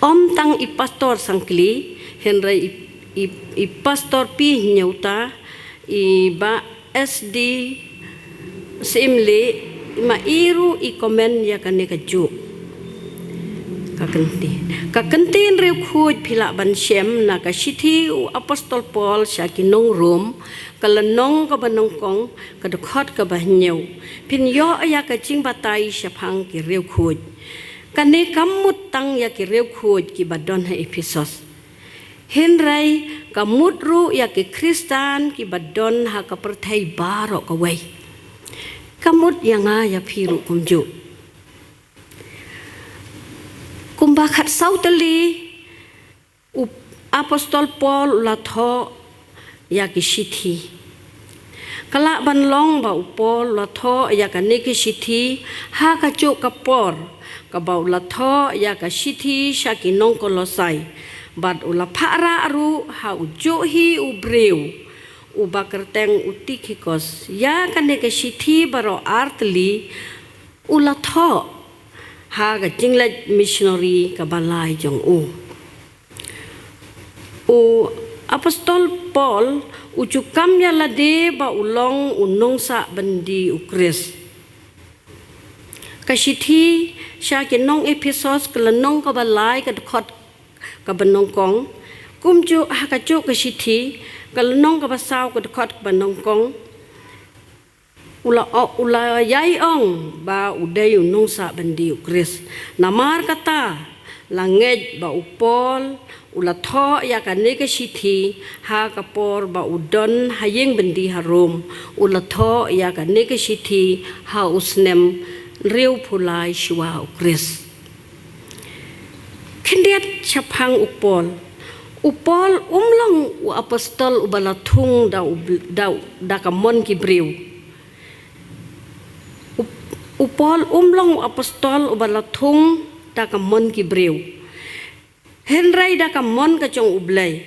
Ym tang i Pastor Sangkli, hynrei i, i, i Pastor P Hynñiewta, i Bah S D Syiemlieh, ma i ruh i comment ïa kane kajuh. Ka kynti, ka kynti hynriew khuid phi lah ban shem na ka shithi u apostol Paul sha ki nong Rom, ka lynnong kaba nyngkong, ka dkhot kaba hynñiew. Phin ïoh ïa ka jingbatai shaphang ki hynriew khuid. Kane kam mut tang ïa ki hynriew khuid kiba don ha Ephesos, hynrei ka mut ruh ïa ki Khristan kiba don ha ka pyrthei baroh kawei. Ka mut ïa nga ïa phi ruh kumjuh. Kumba khatsaw tylli u apostol Paul u la thoh ïa ki shithi. Ka lah ban long ba u Paul u la thoh ïa kane ka shithi ha kajuh ka por kaba u la thoh ïa ka shithi sha ki nong Kolosai, bad u la phah rah ruh ha u juh hi u briew uba kyrteng u Tikhikos. Ïa kane ka shithi baroh ar tylli u la thoh ha ka jingleit missionary kaba lai jong u. U apostol Paul u ju kam ïa lade ba u long u nongsah byndi u Khrist. Ka shithi sha ki nong Ephesos, ka lynnong kaba lai, ka dkhot kaba nyngkong, kumjuh ha kajuh ka shithi, ka lynnong kaba saw, ka dkhot kaba nyngkong, u la o-, u la ïai ong ba u dei u nongsah byndi u Khrist. Namar kata, la ngeit ba u Paul u la thoh ïa kane ka shithi ha ka por ba u don ha ïing byndi ha Rom. U la thoh ïa kane ka shithi ha u snem hynriewphew lai shuwa u Khrist. Khyndiat shaphang u Paul. U Paul um long u apostol uba la thung da u bl-, da, da ka mon ki briew. U, u Paul um long u apostol uba la thung da ka mon ki briew, hynrei da ka mon ka jong u Blei.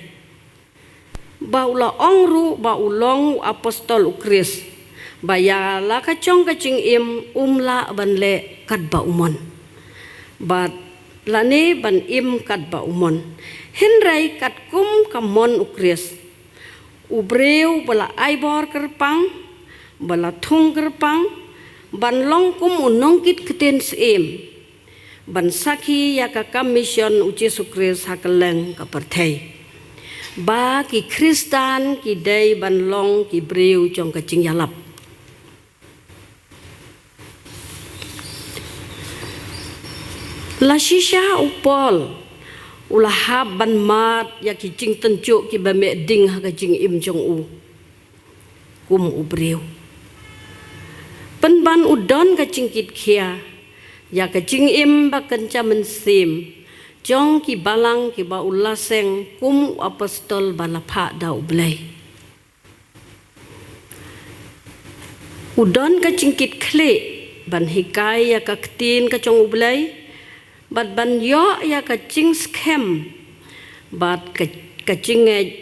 Ba u la ong ruh ba u long u apostol u Khrist, ba ïa la ka jong ka jingim um lah ban leh katba u mon, bad lane ban im katba u mon, hynrei katkum ka mon u Khrist. U briew ba la ai bor kyrpang, ba la thung kyrpang, ban long kum u nongkit ktien syiem, ban sakhi ïa ka kam mission u Jisu Khrist ha kylleng ka pyrthei. Ba ki Khristan ki dei ban long ki briew jong ka jingïalap. La shisha u Paul u la hap ban mad ïa ki jingtynjuh kiba meh ding ha ka jingim jong u kum u briew. Pynban u don ka jingkitkhia ïa ka jingim ba kynja mynsiem jong ki balang kiba u la seng kum u apostol ba la phah da u Blei. U don ka jingkitkhlieh ban hikai ïa ka ktien ka jong u Blei, bad ban ïoh ïa ka jingskhem, bad ka, ka jingngeit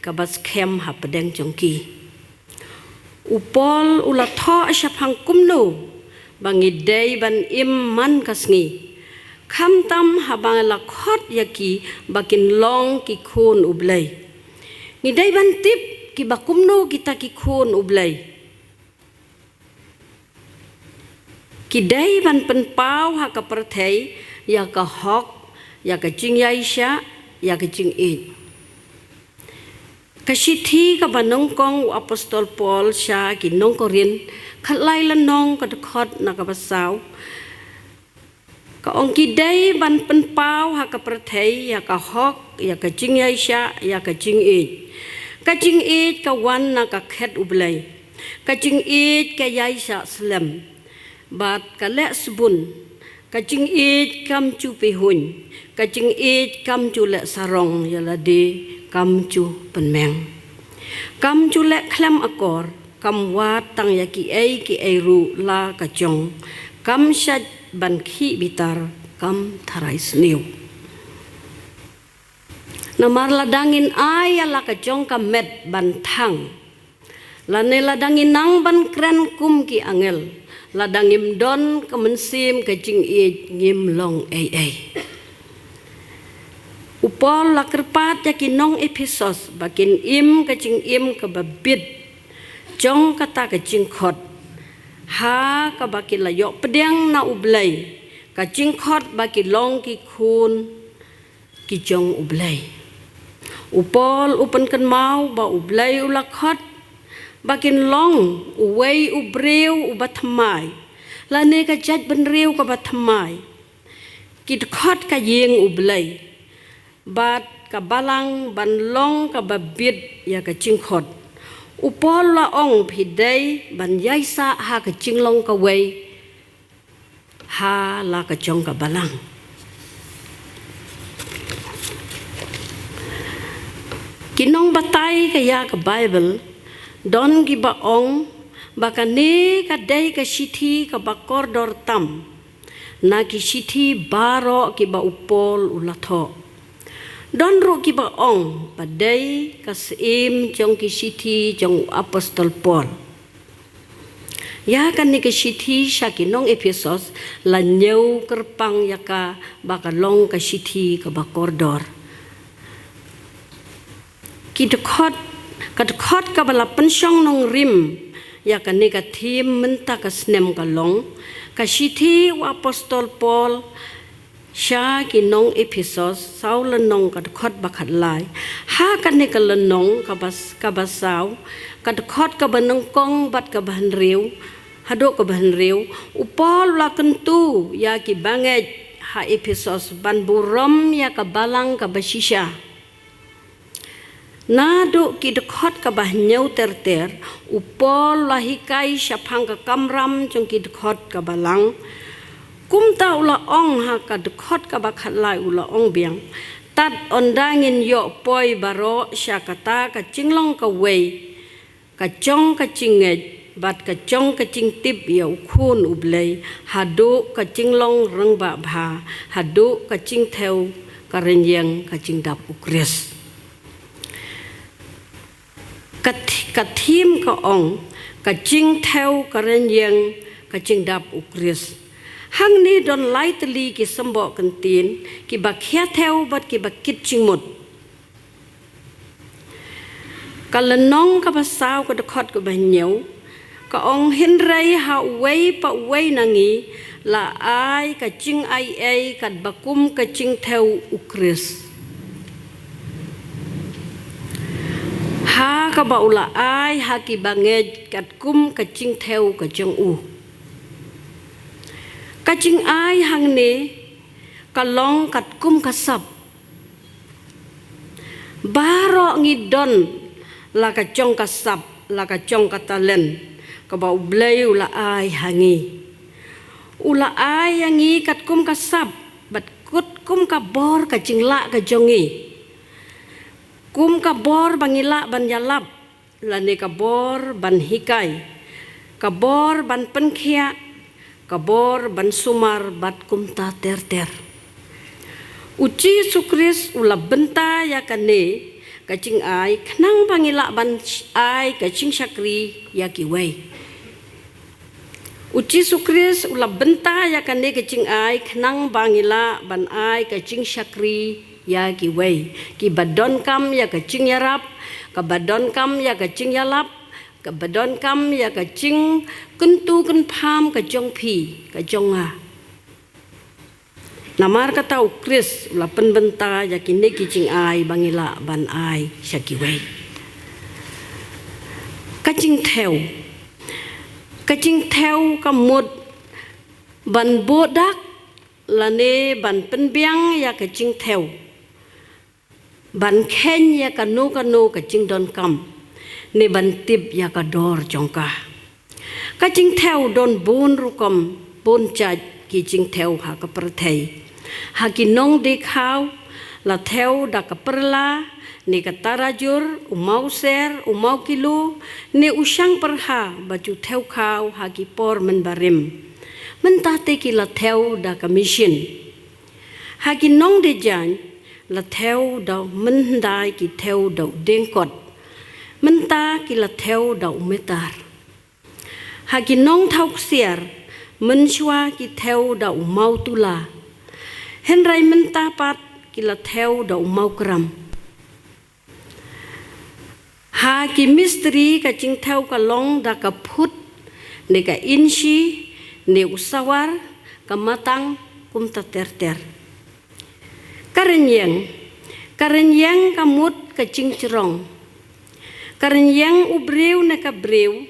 kaba skhem hapdeng jong ki. U Paul u la thoh shaphang kumno ba ngi dei ban im man ka sngi, khamtam haba ngi la khot ïa ki ba kin long ki khun u Blei. Ngi dei ban tip kiba kumno kita ki khun u Blei. Ki dei ban pynpaw ha ka pyrthei ïa ka hok, ïa ka jingïaishah, ïa ka jingïeit. Ka shithi kaba nyngkong u apostol Paul sha ki nong Korinth, khatlai lynnong, ka dkhot na kaba saw. Ka ong ki dei ban pynpaw ha ka pyrthei ïa ka hok, ïa ka jingïaishah, ïa ka jingïeit. Ka jingïeit ka wan na ka khet u Blei. Ka jingïeit ka ïaishah slem, bad ka leh sbun. Ka jingïeit kam ju pihuiñ. Ka jingïeit kam ju leh sarong ïa lade, kam ju pynmeng. Kam ju leh khlem akor, kam wad tang ïa kiei kiei ruh la ka jong. Kam shait ban khih bitar, kam tharai sniew. Namar lada ngin ai ïa la ka jong ka met ban thang, lane lada ngin nang ban kren kum ki angel, lada ngim don ka mynsiem ka jingïeit, ngim long ei ei. U Paul u la kyrpad ïa ki nong Ephesos ba kin im ka jingim kaba bit jong kata ka jingkhot, ha kaba ki la ïoh pdiang na u Blei ka jingkhot ba ki long ki khun ki jong U Blei. U Paul u pynkynmaw ba U Blei u la khot ba kin long uwei u briew uba thymmai, lane ka jaitbynriew kaba thymmai. Ki dkhot ka ïing U Blei bad ka balang ban long kaba bit ïa ka jingkhot. U Paul u la ong phi dei ban ïaisah ha ka jinglong kawei ha la ka jong ka balang. Ki nongbatai ka ïa ka Baibl don kiba ong ba kane ka dei ka shithi kaba kordor tam na ki shithi baroh kiba u Paul u la thoh. Don ruh kiba ong ba dei ka syiem jong ki shithi jong u apostol Paul. Ïa kane ka shithi sha ki nong Ephesos la ñiew kyrpang ïa ka ba ka long ka shithi kaba kordor. Ki dkhot, ka dkhot kaba la pynshong nongrim ïa kane ka thim mynta ka snem ka long ka shithi u apostol Paul sha ki nong Ephesos, saw lynnong, ka dkhot ba khatlai. Ha kane ka lynnong kaba, kaba saw, ka dkhot kaba nyngkong bad kaba hynriew haduh kaba hynriew, u Paul u la kyntu ïa ki bangeit ha Ephesos ban burom ïa ka balang kaba shisha. Naduh ki dkhot kaba hynñiew ter ter, u Paul u la hikai shaphang ka kamram jong ki dkhot ka balang. Kumta u la ong ha ka dkhot kaba khatlai, u la ong biang, tad ynda ngin ïoh poi baroh sha kata ka jinglong kawei ka jong ka jingngeit bad ka jong ka jingtip ïa u Khun U Blei, haduh ka jinglong rangbah bha, haduh ka jingthew ka rynïeng ka jingdap u Khrist. Ka thi-, ka thim ka ong, ka jingthew ka rynïeng ka jingdap u Khrist. Hangne don lai tylli ki symboh kyntien kiba khia thew bad kiba kit jingmut. Ka lynnong kaba saw, ka dkhot kaba hynñiew, ka ong, hynrei ha uwei pa uwei na ngi la ai ka jingaiei katba kum ka jingthew u Khrist, ha kaba u la ai ha ki bangeit katkum ka jingthew ka jong u. Ka jingai hangne ka long katkum ka sap. Baroh ngi don la ka jong ka sap, la ka jong ka talent kaba U Blei u la ai ha ngi. U la ai ha ngi katkum ka sap bad katkum ka bor ka jinglah ka jong ngi. Kum ka bor ba ngi lah ban ïalap, lane ka bor ban hikai, ka bor ban pynkhiah, ka bor ban sumar bad kumta ter ter. U Jisu Khrist u la bynta ïa kane ka jingai khnang ba ngi lah ban ai ka jingshakri ïa kiwei. U Jisu Khrist u la bynta ïa kane ka jingai khnang ba ngi lah ban ai ka jingshakri ïa kiwei, kiba donkam ïa ka jingïarap, kaba donkam ïa ka jingïalap, kaba donkam ïa ka jingkyntu kynpham ka jong phi, ka jong nga. Namar kata u Khrist u la pynbynta ïa kine ki jingai ba ngi lah ban ai sha kiwei. Ka jingthew. Ka jingthew ka mut ban buh dak lane ban pynbiang ïa ka jingthew, ban kheiñ ïa kano kano ka jingdonkam, ne ban tip ïa ka dor jong ka. Ka jingthew don bun rukom, bun jait ki jingthew ha ka pyrthei. Ha ki nongdie khaw la thew da ka pyrla, ne ka tarajur, u mawser, u mawkilo, ne u shangpyrha ba ju thew khaw ha ki por mynbarim. Mynta te ki la thew da ka machine. Ha ki nongdie jaiñ la thew da u mynhyndai, ki thew da u diengkot. Mynta ki la thew da u meter. Ha ki nongthaw ksiar mynshuwa ki thew da u mawtula. Hynrei mynta pat ki la thew da u mawkram. Ha ki mistri ka jingthew ka long da ka phut, ne ka inshi, ne u sawar, ka matang, kumta ter ter. Ka rynïeng, ka rynïeng ka mut ka jingjrong. Ka rynïeng u briew ne ka briew,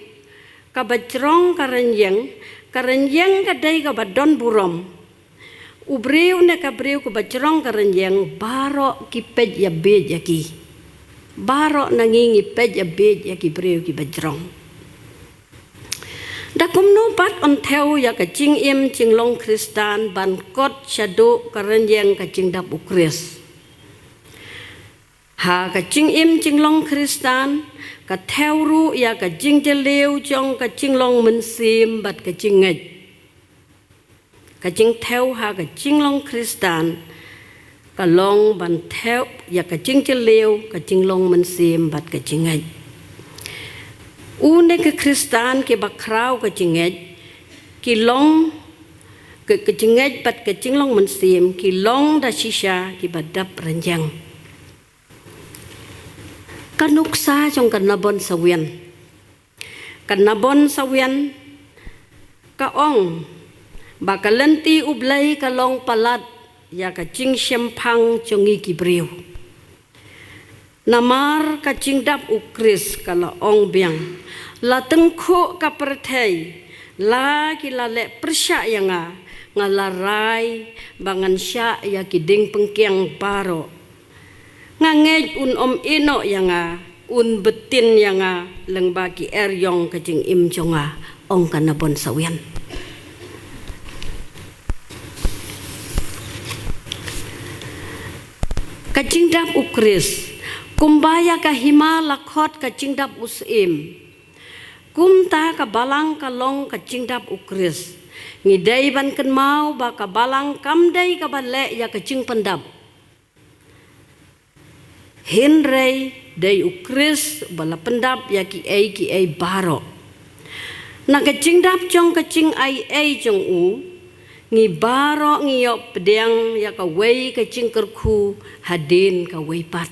kaba jrong ka rynïeng, ka rynïeng ka dei kaba don burom. U briew ne ka briew kaba jrong ka rynïeng, baroh ki peit ïa bieit ïa ki. Baroh na ngi ngi peit ïa bieit ïa ki briew kiba jrong. Da kumno pat yn thew ïa ka jingim jinglong Khristan ban kot shaduh ka rynïeng ka jingdap U Khrist? Ha ka jingim jinglong Khristan, ka thew ruh ïa ka jingjylliew jong ka jinglong mynsiem bad ka jingngeit. Ka jingthew ha ka jinglong Khristan ka long ban thew ïa ka jingjylliew, ka jinglong mynsiem bad ka jingngeit. Une ki Khristan kiba khraw ka jingngeit, ki long ka, ka jingngeit bad ka jinglong mynsiem, ki long da shisha kiba dap rynïeng. Ka nuksa jong ka Nabon Sawien. Ka Nabon Sawien ka ong ba ka lynti U Blei ka long palat ïa ka jingshemphang jong ngi ki briew. Namar ka jingdap U Khrist, ka la ong biang, la tyngkhuh ka pyrthei, la ki la leh pyrshah ïa nga, nga la rai ba ngan shah ïa ki dieng pynkiang baroh. Nga ngeit un ym ïehnoh ïa nga, un btin ïa nga lyngba ki eriong ka jingim jong nga, ong ka Nabon Sawien. Ka jingdap U Khrist, kumba ïa ka hima la khot ka jingdap U Syiem, kumta ka balang ka long ka jingdap U Khrist. Ngi dei ban kynmaw ba ka balang kam dei kaba leh ïa ka jingpyndap. Hynrei dei U Khrist ba la pyndap ïa kiei kiei baroh. Na ka jingdap jong ka jingaiei jong u, ngi baroh ngi ïoh pdiang ïa kawei ka jingkyrkhu hadien kawei pat.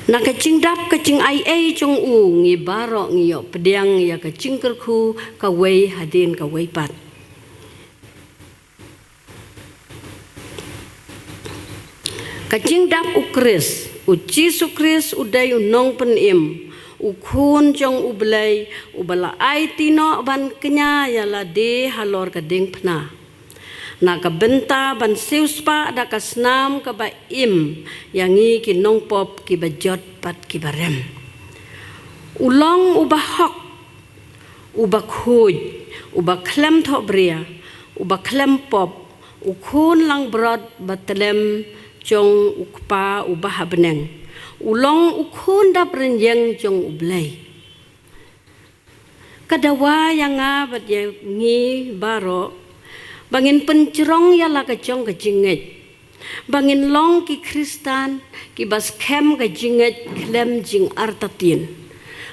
Na ka jingdap ka jingaiei jong u, ngi baroh ngi ïoh pdiang ïa ka jingkyrkhu kawei hadien kawei pat. Ka jingdap U Khrist, U Jisu Khrist u dei u nongpynim, u khun jong U Blei, uba la aiti noh ban kñia ïa lade halor ka diengphna. Na ka bynta ban siewspah da ka snam kaba im ïa ngi ki nongpop kiba jot bad kiba rem. U long uba hok, uba khuid, uba khlem thohbria, uba khlem pop, u khun langbrot ba tlem jong U Kpa uba ha bneng. U long u khun dap rynïeng jong U Blei. Ka dawa ïa nga bad ïa ngi baroh ba ngin pynjrong ïa la ka jong ka jingngeit, ba ngin long ki Khristan kiba skhem ka jingngeit khlem jingartatien,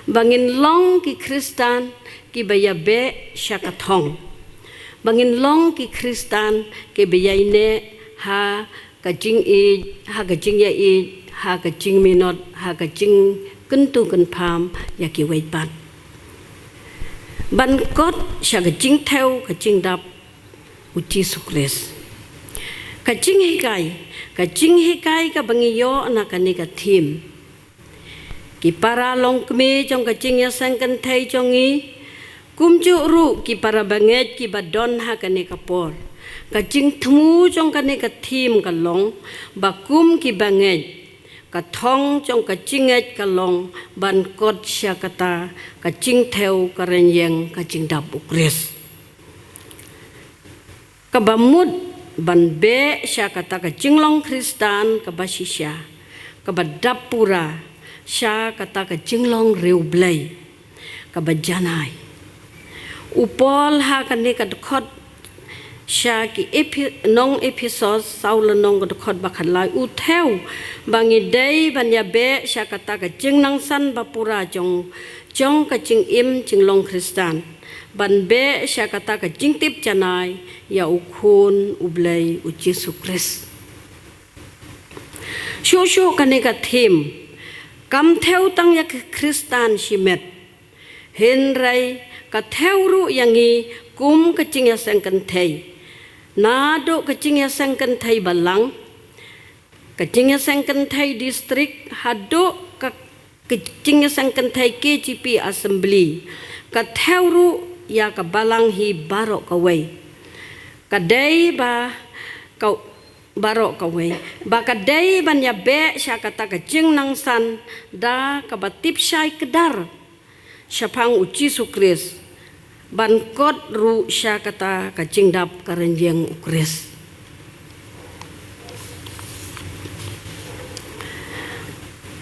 ba ngin long ki Khristan kiba ïabeh sha ka thong, ba ngin long ki Khristan kiba ïaineh ha ka jingïeit, ha ka jingïaieit, ha ka jingminot, ha ka jingkyntu kynpham ïa kiwei pat. Ban kot sha ka jingthew ka jingdap U Jisu Khrist. Ka jinghikai, ka jinghikai kaba ngi ïoh na kane ka theme. Ki para longkmie jong ka jingïaseng kynthei jong ngi, kumjuh ruh ki para bangeit kiba don ha kane ka por. Ka jingthmu jong kane ka theme ka long ba kum ki bangeit, ka thong jong ka jingngeit ka long ban kot sha kata ka jingthew ka rynïeng ka jingdap U Khrist. Kaba mut ban beh sha kata ka jinglong Khristan kaba shisha, kaba dap pura, sha kata ka jinglong riewblei kaba janai. U Paul ha kane ka dkhot sha ki Ephi-, nong Ephesos, saw lynnong ka dkhot ba khatlai, u thew ba ngi dei ban ïabeh sha kata ka jingnangsan ba pura jong, jong ka jingim jinglong Khristan, ban beh sha kata ka jingtip janai ïa U Khun U Blei U Jisu Khrist. Shuh shuh kane ka theme kam thew tang ïa ki Khristan shimet, hynrei ka thew ruh ïa ngi kum ka jingïaseng kynthei. Naduh ka jingïaseng kynthei balang, ka jingïaseng kynthei district, haduh ka, ka jingïaseng kynthei K J P Assembly, ka thew ruh ïa ka balang hi baroh kawei. Ka dei ba ka, baroh kawei, ba ka dei ban ïabeh sha kata ka jingnangsan da kaba tip shai kdar shaphang U Jisu Khrist, ban kot ruh sha kata ka jingdap ka rynïeng U Khrist.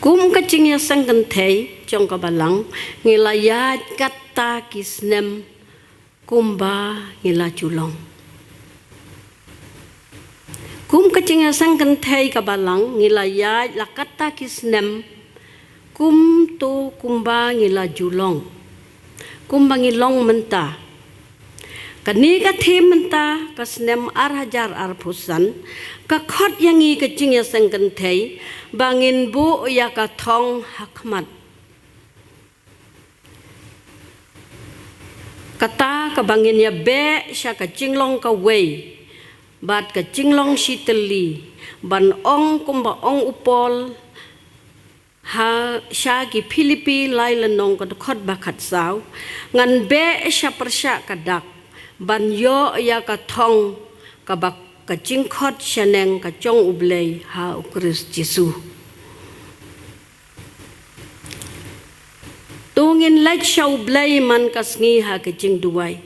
Kum ka jingïaseng kynthei jong ka balang, ngi la ïaid kata ki snem kumba ngi la ju long. Kum ka jingïaseng kynthei ka balang, ngi la ïaid la kata ki snem kumto kumba ngi la ju long, kumba ngi long mynta. Kane ka theme mynta ka snem ar hajar arphew san ka khot ïa ngi ka jingïaseng kynthei ba ngin buh ïa ka thong ha khmat. Kata kaba ngin ïabeh sha ka jinglong kawei bad ka jinglong shitylli, ban ong kumba ong u Paul ha sha ki Philippi lai lynnong ka dkhot ba khatsaw, ngan beh sha pyrshah ka dak ban ïoh ïa ka thong kaba ka jingkhot shaneng ka jong U Blei ha U Khrist Jisu. To ngin leit sha U Blei man ka sngi ha ka jingduwai,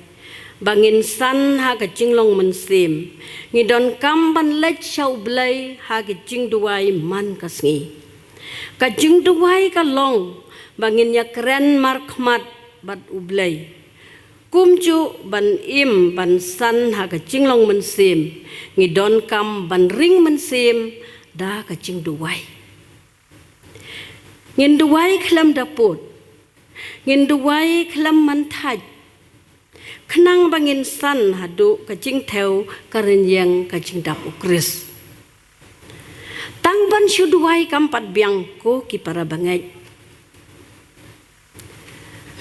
ba ngin san ha ka jinglong mynsiem. Ngi donkam ban leit sha U Blei ha ka jingduwai man ka sngi. Ka jingduwai ka long ba ngin ïakren markhmat bad U Blei, kumjuh ban im ban san ha ka jinglong mynsiem. Ngi donkam ban ring mynsiem da ka jingduwai. Ngin duwai khlem da pud, ngin duwai khlem man thait, khnang ba ngin san haduh ka jingthew ka rynïeng ka jingdap U Khrist. Tang ban shu duwai kam pat biang, ko ki para bangeit.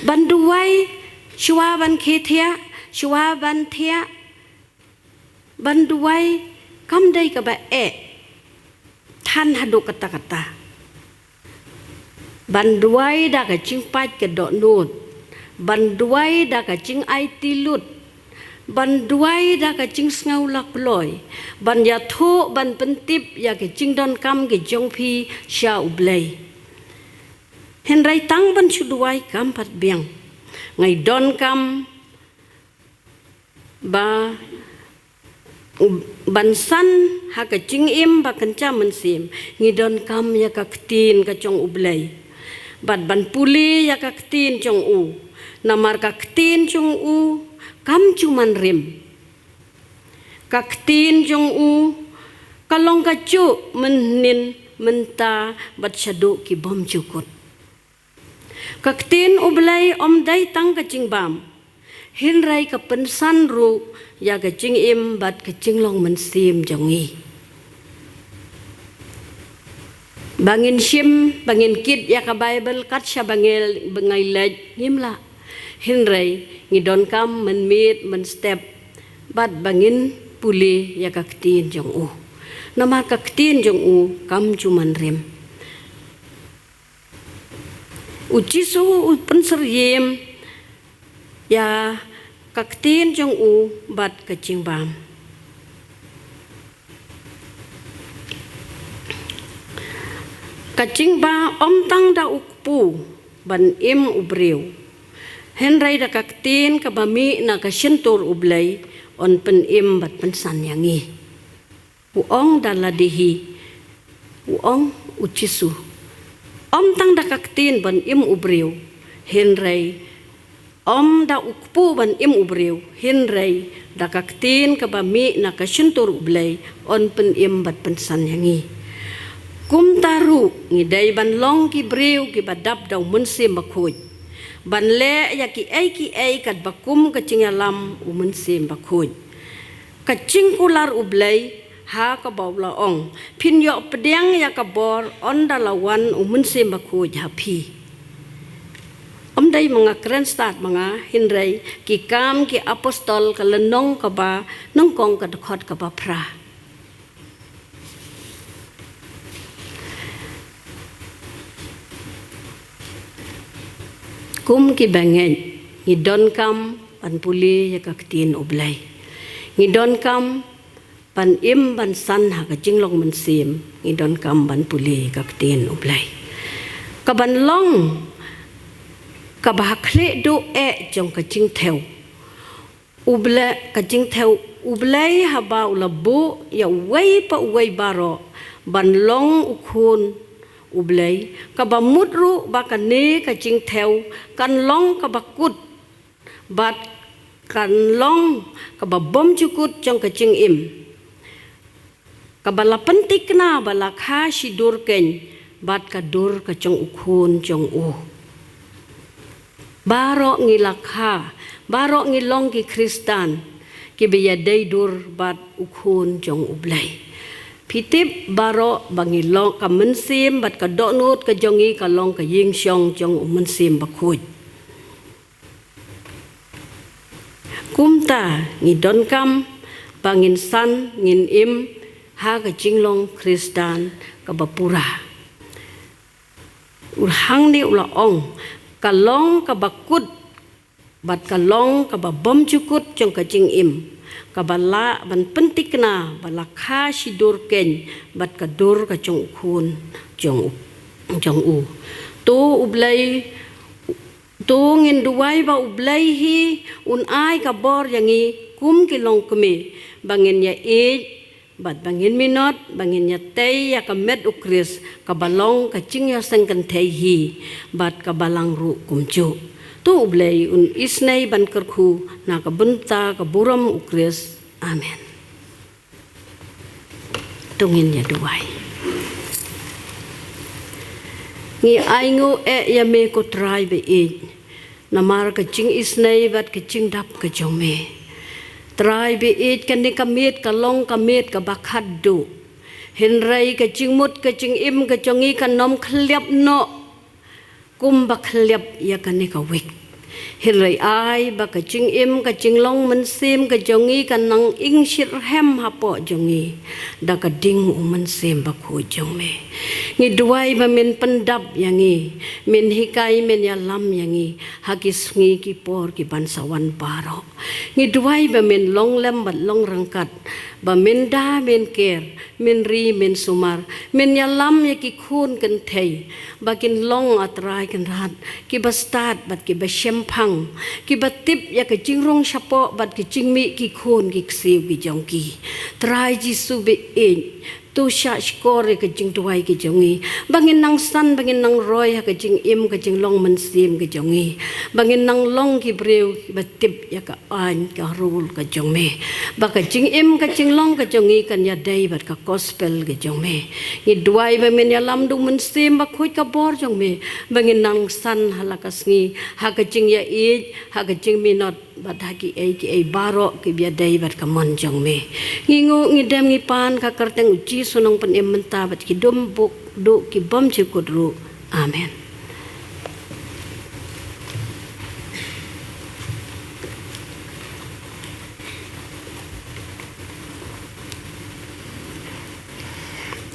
Ban duwai shuwa ban khie thiah, shuwa ban thiah, ban duwai kam dei kaba eh than haduh katta katta. Ban duwai da ka jingpait ka dohnud, ban duwai da ka jingaiti lut, ban duwai da ka jingsngew la kloi, ban ïathuh ban pyntip ïa ka jingdonkam ka jong phi sha U Blei. Hynrei tang ban shu duwai kam pat biang, ngi donkam ba ban san ha ka jingim ba kynja mynsiem, ngi donkam ïa ka ktien ka jong U Blei bad ban pule ïa ka ktien jong u. Namar ka ktien jong u kam ju man rim. Ka ktien jong u ka long kajuh mynhynnin, mynta bad shaduh ki bymjukut. Ka ktien U Blei ym dei tang ka jingbam, hynrei ka pynsan ruh ïa ka jingim bad ka jinglong mynsiem jong ngi. Ba ngin shim, ba ngin kit ïa ka Baibl kat shaba ngi, ba ngi leit ngim lah, hynrei ngi donkam mynmiet mynstep bad ba ngin pule ïa ka ktien jong u. Namar ka ktien jong u kam ju man rim. U Jisu u pynsyriem ïa ka ktien jong u bad ka jingbam. Ka jingbam ym tang da u kpu ban im u briew, hynrei da ka ktien kaba mih na ka shyntur U Blei yn pynim bad pynsan ïa ngi. U ong da lade hi, u ong U Jisu. Ym tang da ka ktien ban im u briew, hynrei ym da u kpu ban im u briew, hynrei da ka ktien kaba mih na ka shyntur U Blei yn pynim bad pynsan ïa ngi. Kumta ruh ngi dei ban long ki briew kiba dap da U Mynsiem Bakhuid, ban leh ïa kiei kiei katba kum ka jingïalam U Mynsiem Bakhuid. Ka jingkular U Blei ha kaba u la ong, phin ïoh pdiang ïa ka bor ynda la wan U Mynsiem Bakhuid ha phi. Ym dei ma nga kren stad ma nga, hynrei Ki Kam ki Apostol ka lynnong kaba nyngkong ka dkhot kaba phra. Kum ki bangeit, ngi donkam ban pule ïa ka ktien U Blei. Ngi donkam ban im ban san ha ka jinglong mynsiem, ngi donkam ban pule ïa ka ktien U Blei. Ka ban long kaba ha khlieh duh eh jong ka jingthew. U Blei, ka jingthew U Blei haba u la buh ïa uwei pa uwei baroh ban long u khun U Blei, kaba mut ruh ba kane ka jingthew kan long kaba kut bad kan long kaba bymjukut jong ka jingim, kaba la pynthikna ba la kha shi dur keiñ bad ka dur ka jong u khun jong u. Baroh ngi la kha, baroh ngi long ki Khristan kiba ïadei dur bad u khun jong U Blei. Phi tip baroh ba ngi long, ka mynsiem bad ka dohnud ka jong ngi ka long ka ïingshong jong u Mynsiem Bakhuid. Kumta ngi donkam ba ngin san, ngin im ha ka jinglong Khristan kaba pura. U hangne u la ong, ka long kaba kut bad ka long kaba bymjukut jong ka jingim, kaba lah ban pynthikna ba la kha shi dur keiñ bad ka dur ka jong u khun jong u, jong u. To U Blei, to ngin duwai ba U Blei hi un ai ka bor ïa ngi kum ki longkmie, ba ngin ïa ïeit bad ba ngin minot, ba ngin ïa tei ïa ka met U Khrist, kaba long ka jingïaseng kynthei hi bad ka balang ruh kumjuh. To U Blei un isynei ban kyrkhu na ka bynta ka burom U Khrist. Amen. To ngin ïa duwai. Ngi ainguh eh ïa me ko Trai ba ïeit, namar ka jingisynei bad ka jingdap ka jong me. Trai ba ïeit, kane ka miet ka long ka miet kaba khatduh. Hynrei ka jingmut ka jingim ka jong ngi kan ym khylliap noh kumba khylliap ïa kane ka wik. Hynrei ai ba ka jingim ka jinglong mynsiem ka jong ngi kan nang ing shitrhem hapoh jong ngi da ka ding u Mynsiem Bakhuid jong me. Ngi duwai ba men pyndap ïa ngi, men hikai, men ïalam ïa ngi ha ki sngi ki por ki ban sa wan baroh. Ngi duwai ba men long lem bad long ryngkat, ba men da men ker, men ri men sumar, men ïalam ïa ki khun kynthei ba kin long, A Trai Kynrad, kiba stad bad kiba shemphang, kiba tip ïa ka jingrung shapoh bad ka jingmih ki khun ki ksiew ki jong ki. Trai Jisu ba ïeit, to shah shkor ïa ka jingduwai ka jong ngi, ba ngin nang san, ba ngin nang roi ha ka jingim ka jinglong mynsiem ka jong ngi, ba ngin nang long ki briew kiba tip ïa ka aiñ ka rule ka jong me, ba ka jingim ka jinglong ka jong ngi kan ïadei bad ka gospel ka jong me. Ngi duwai ba men ïalam da u Mynsiem Bakhuid ka bor jong me, ba ngin nang san ha la ka sngi ha ka jingïaieit, ha ka jingminot bad ha kiei kiei baroh kiba ïadei bad ka mon jong me. Ngi nguh, ngi dem, ngi pan ha ka kyrteng U Jisu Nongpynim mynta bad ki dumbuk duh ki bymjukut ruh. Amen.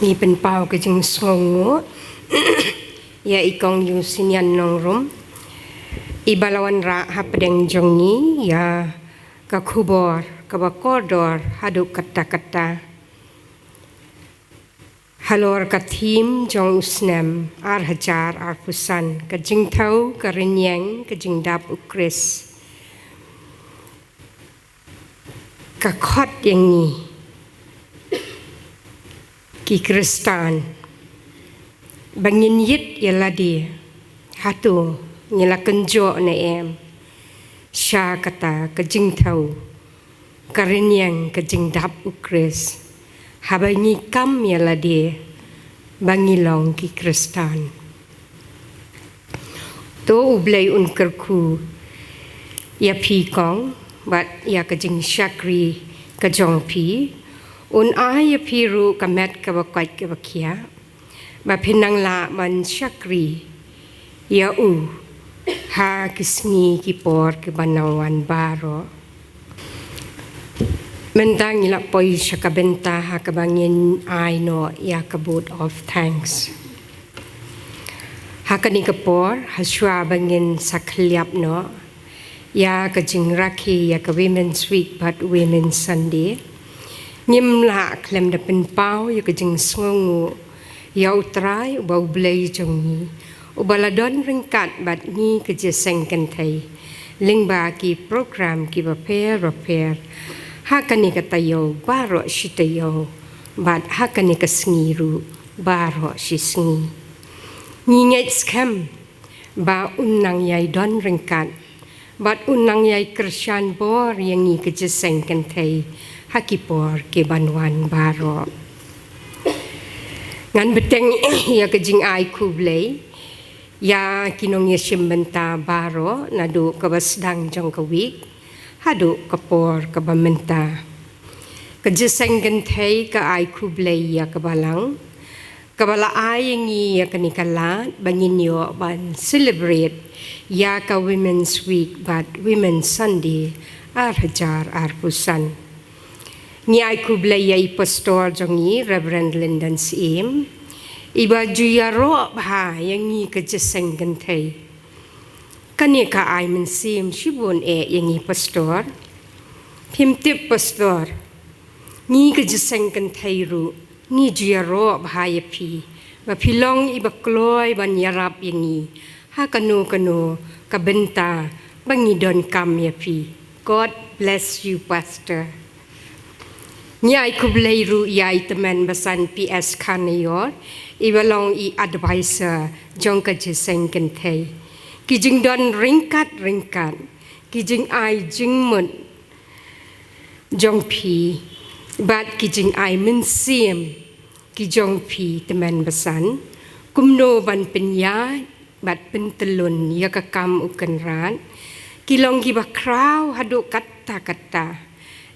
Ngi pynpaw ka jingsngewnguh ïa i Kong Yusinian Nongrum, iba la wanrah hapdeng jong ngi ïa ka khubor kaba kordor haduh katta katta. Halor ka theme jong u snem ar hajar arphew san, ka jingthew, ka rynïeng, ka jingdap U Khrist, ka khot ïa ngi ki Khristan ba ngin ïit ïa lade, hato ngi la kynjoh ne em sha kata ka jingthew, ka rynïeng, ka jingdap U Khrist, haba ngi kam ïa lade ba ngi long ki Khristan. To U Blei un kyrkhu ïa phi kong bad ïa ka jingshakri ka jong phi, un ai ïa phi ruh ka met kaba koit kaba khiah, ba phin nang lah ban shakri ïa u Ha ki sngi ki por ki ba nang wan baroh. Mynta ngi la poi sha ka bynta ha kaba ngin ai noh ïa ka vote of thanks. Ha kane ka por, ha shuwa ba ngin sa khylliap noh ïa ka jingrakhe ïa ka Women's Week bad Women's Sunday, ngim lah khlem da pynpaw ïa ka jingsngewnguh ïa U Trai uba U Blei jong ngi, uba la don ryngkat bad ngi ka jingïaseng kynthei lyngba ki program ki bapher bapher ha kane ka taïew baroh shi taïew bad ha kane ka sngi ruh baroh shi sngi. Ngi ngeit skhem ba un nang ïai don ryngkat bad un nang ïai kyrshan bor ïa ngi ka jingïaseng kynthei ha ki por ki ban wan baroh. Ngan bteng ïa ka jingai khublei ïa ki nongïashim bynta baroh naduh kaba sdang jong ka wik haduh ka por kaba mynta. Ka jingïaseng kynthei ka ai khublei ïa ka Balang kaba la ai ïa ngi ïa kane ka lad ba ngin ïoh ban celebrate ïa ka Women's Week bad Women's Sunday ar hajar arphew san. Ngi ai khublei ïa i pastor jong ngi, Reverend Lyndon Syiem, iba ju ïaroh bha ïa ngi ka jingïaseng kynthei. Kane ka ai mynsiem shibun eh ïa ngi pastor. Phim tip pastor, ngi ka jingïaseng kynthei ruh ngi ju ïaroh bha ïa phi ba phi long iba kloi ban ïarap ïa ngi ha kano kano ka bynta ba ngi donkam ïa phi. God bless you, Pastor. Ngi ai khublei ruh ïa i tymmen basan P S Kharnaior, iba long i advisor jong ka jingïaseng kynthei. Ki jingdon ryngkat ryngkat, ki jingai jingmut jong phi bad ki jingai mynsiem ki jong phi tymmen basan, kumno ban pynïaid bad pyntyllun ïa ka kam u kynrad, ki long kiba khraw haduh katta katta.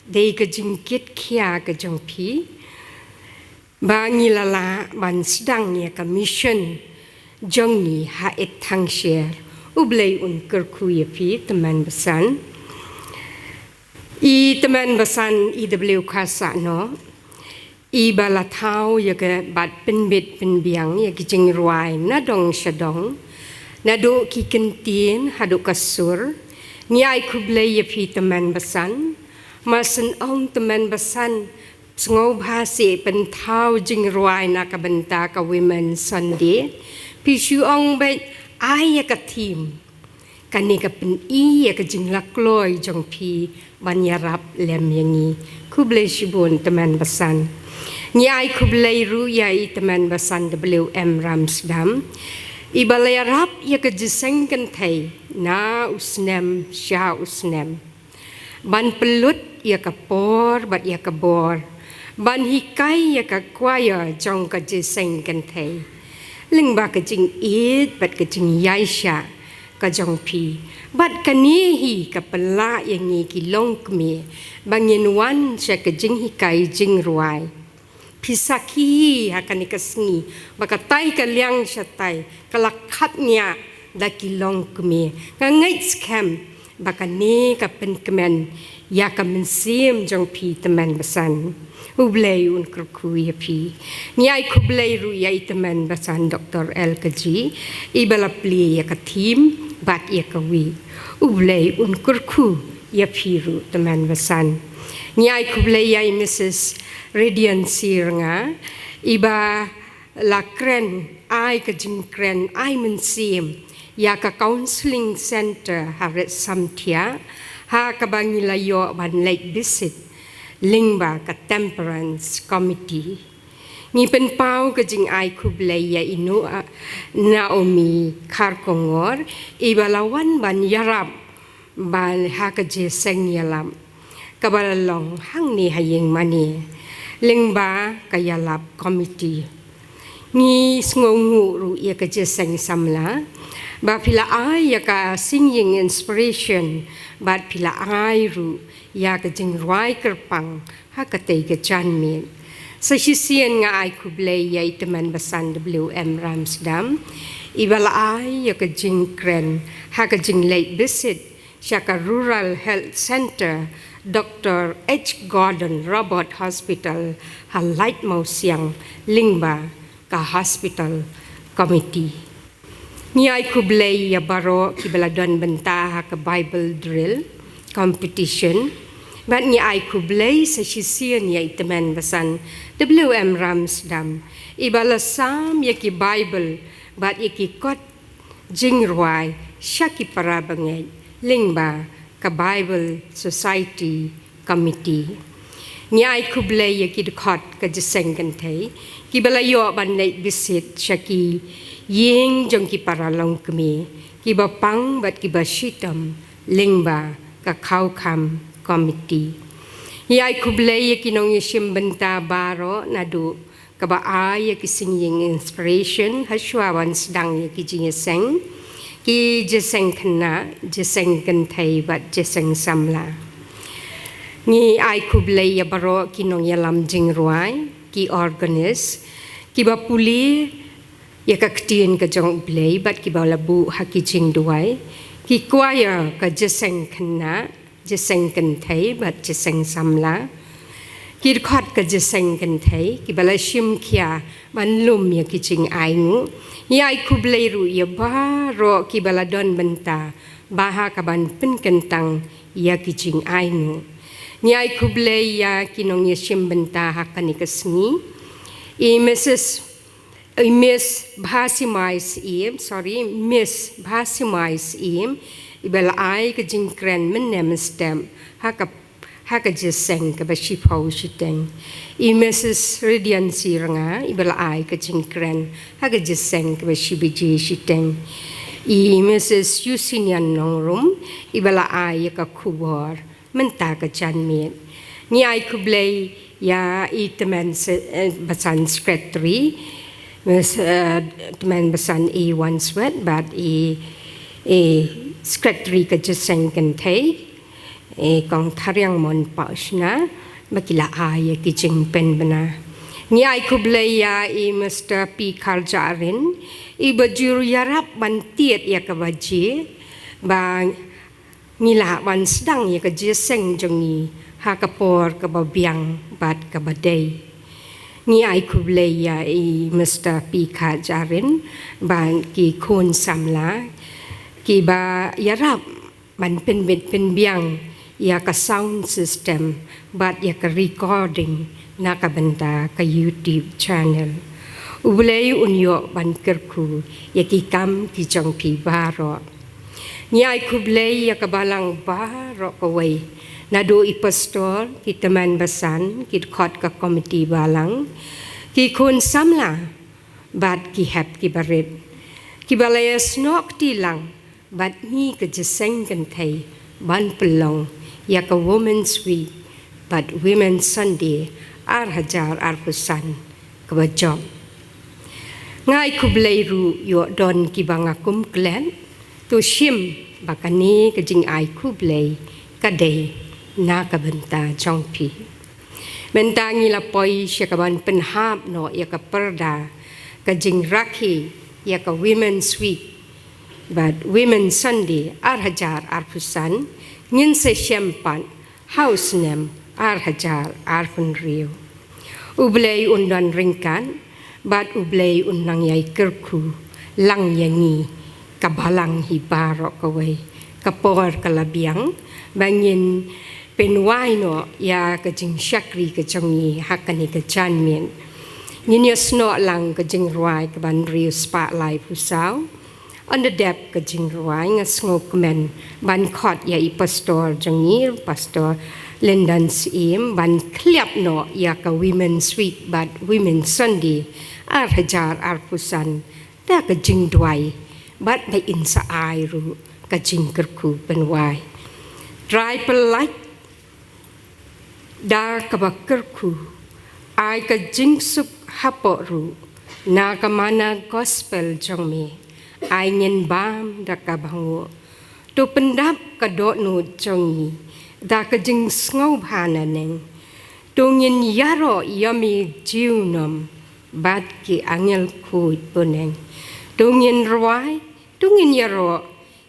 Dei ka jingkit khia ka jong phi ba ngi la lah ban sdang ïa ka mission jong ngi ha Ithang Sher. U Blei un kyrkhu ïa phi tymmen basan. I tymmen basan i W Kharsahnoh, iba la thaw ïa ka bad pynbit pynbiang ïa ki jingrwai na dong sha dong, naduh ki kyntien haduh ka sur. Ngi ai khublei ïa phi tymmen basan. Marshen ong tymmen basan, sngewbha seh pynthaw jingrwai na ka bynta ka Women's Sunday. Phi shu ong beit ai ïa ka theme. Kane ka pyni ïa ka jinglakloi jong phi ban ïarap lem ïa ngi. Khublei shibun tymmen basan. Ngi ai khublei ruh ïa i tymmen basan W M Ramsdam, iba la ïarap ïa ka jingïaseng kynthei na u snem sha u snem, ban pynlut ïa ka por bad ïa ka bor ban hikai ïa ka choir jong ka jingïaseng kynthei. Lyngba ka jingïeit bad ka jingïaishah ka jong phi, bad kane hi ka pynlah ïa ngi ki longkmie ba ngin wan sha ka jinghikai jingrwai. Phi sakhi ha kane ka sngi ba katai ka liang shatai ka la khapngiah da ki longkmie. Nga ngeit skhem ba kane ka pynkmen ïa ka mynsiem jong phi tymmen basan. U Blei un kyrkhu ïa phi. Ngi ai khublei ruh ïa i tymmen basan Doctor L K G, iba la plie ïa ka theme bad ïa ka wei. U Blei un kyrkhu ïa phi ruh tymmen basan. Ngi ai khublei ïa i Mrs Radiant Sirnga, iba la kren, ai ka jingkren ai mynsiem ïa ka counselling center ha Rit Samthiah, ha kaba ngi la ïoh ban leit visit lyngba ka Temperance Committee. Ngi pynpaw ka jingai khublei ïa i nu, ah, Naomi Kharkongor, iba la wan ban ïarap ba ha ka jingïaseng ïalap kaba la long hangne ha ïing mane lyngba ka ïalap committee. Ngi sngewnguh ruh ïa ka jingïaseng samla ba phi la ai ïa ka singing inspiration bad phi la ai ruh ïa ka jingrwai kyrpang ha katei ka janmiet. Sa shisien nga ai khublei ïa i tymmen basan W M Ramsdam, iba la ai ïa ka jingkren ha ka jingleit visit sha ka Rural Health Centre, Doctor H Gordon Roberts Hospital, ha Laitumkhrah, lyngba ka Hospital Committee. Ngi ai khublei ïa baroh kiba la don bynta ha ka Bible Drill Competition. Bad ngi ai khublei sa shisien ïa i tymmen basan W M Ramsdam, iba la sam ïa ki Bible bad ïa ki kot jingrwai sha ki para bangeit lyngba ka Bible Society Committee. Ngi ai khublei ïa ki dkhot ka jingïaseng kynthei kiba la ïoh ban leit visit sha ki ïing jong ki para longkmie kiba pang bad kiba shitom lyngba ka Khaukham Committee. Ngi ai khublei ïa ki nongïashim bynta baroh naduh kaba ai ïa ki singing inspiration ha shuwa ban sdang ïa ki jingïaseng, ki jingïaseng khynnah, jingïaseng kynthei bad jingïaseng samla. Ngi ai khublei ïa baroh ki nongïalam jingrwai, ki organist, kiba pule ïa ka ktien ka jong U Blei bad kiba la buh ha ki jingduwai, ki choir ka jingïaseng khynnah, jingïaseng kynthei bad jingïaseng samla. Ki dkhot ka jingïaseng kynthei kiba la shim khia ban lum ïa ki jingainguh. Ngi ai khublei ruh ïa baroh kiba la don bynta ba ha kaban pynkyntang ïa ki jingainguh. Ngi ai khublei ïa ki nongïashim bynta ha kane ka sngi. I Mrs I Miss Bhasimai Syiem, sorry, Miss Bhasimai Syiem, iba la ai ka jingkren mynne mynstep ha ka, ha ka jingïaseng kaba shiphew shiteng. I Missus Radiancy Ranga, iba la ai ka jingkren ha ka jingïaseng kaba shibaje shiteng. I Missus Yusinian Nongrum, iba la ai ïa ka khubor mynta ka janmiet. Ngi ai khublei ïa i tymmen se-, eh, basan secretary, Miss, eh, tymmen basan i Wanswet bad i, i secretary ka jingïaseng kynthei, i Kong Thariang Mon Pashna, ba ki la ai ïa ki jingpynbna. Ngi ai khublei ïa i Mister P Kharjahrin, iba ju ïarap ban tied ïa kaba jia, ba ngi lah ban sdang ïa ka jingïaseng jong ngi ha ka por kaba biang bad kaba dei. Ngi ai khublei ïa i Mister P Kharjahrin bad ki khun samla kiba ïarap ban pynbit pynbiang ïa ka sound system bad ïa ka recording na ka bynta ka YouTube channel. U Blei un ïoh ban kyrkhu ïa ki kam ki jong phi baroh. Ngi ai khublei ïa ka balang baroh kawei, naduh i pastor, ki tymmen basan, ki dkhot ka komiti balang, ki khun samla bad ki hep ki barit, kiba la ïasnoh kti lang bad ngi ka jingïaseng kynthei ban pynlong ïa ka Women's Week bad Women's Sunday ar hajar arphew san kaba jop. Nga ai khublei ruh ïoh don kiba nga kum klet, to shim ba kane ka jingai khublei ka dei na ka bynta jong phi. Mynta ngi la poi sha kaban pynhap noh ïa ka pyrda ka jingrakhe ïa ka Women's Week bad Women's Sunday ar hajar arphew san, ngin sa shem pat ha u snem ar hajar arphew hynriew. U Blei un don ryngkat bad U Blei un nang ïai kyrkhu lang ïa ngi ka balang hi baroh kawei. Ka por ka la biang ba ngin pynwai noh ïa ka jingshakri ka jong ngi ha kane ka janmiet. Ngin ïasnoh lang ka jingrwai kaban hynriew spah laiphew saw. Ynda dep ka jingrwai nga sngewkmen ban khot ïa i pastor jong ngi, Pastor Lyndon Syiem, ban khlem noh ïa ka Women's Week bad Women's Sunday ar hajar arphew san da ka jingduwai bad da in sa ai ruh ka jingkyrkhu pynwai. Trai pyllait da kaba kyrkhu, ai ka jingsuk hapoh ruh na ka mana gospel jong me. Ai ngin bam da kaba nguh, to pyndap ka dohnud jong ngi da ka jingsngewbha naneng. To ngin ïaroh ïa me junom bad ki angel khuid bneng. To ngin rwai, to ngin ïaroh,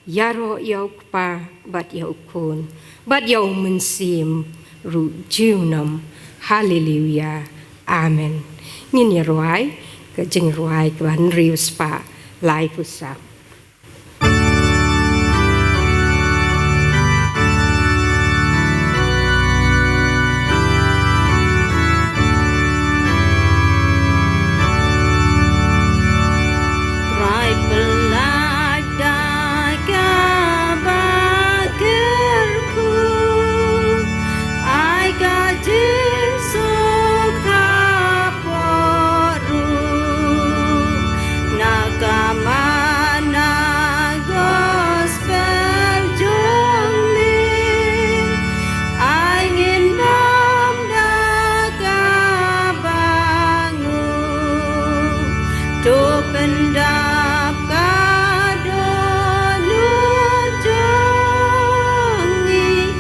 ïaroh ïa u Kpa bad ïa u Khun bad ïa u Mynsiem ruh junom. Haleluya. Amen. Ngin ïa rwai ka jingrwai kaba hynriew spah laiphew saw. Trai pyllait da kaba kyrkhu, ai ka jingsuk hapoh ruh na ka mana gospel jong me. Ai ngin bam da kaba nguh, to pyndap ka dohnud jong ngi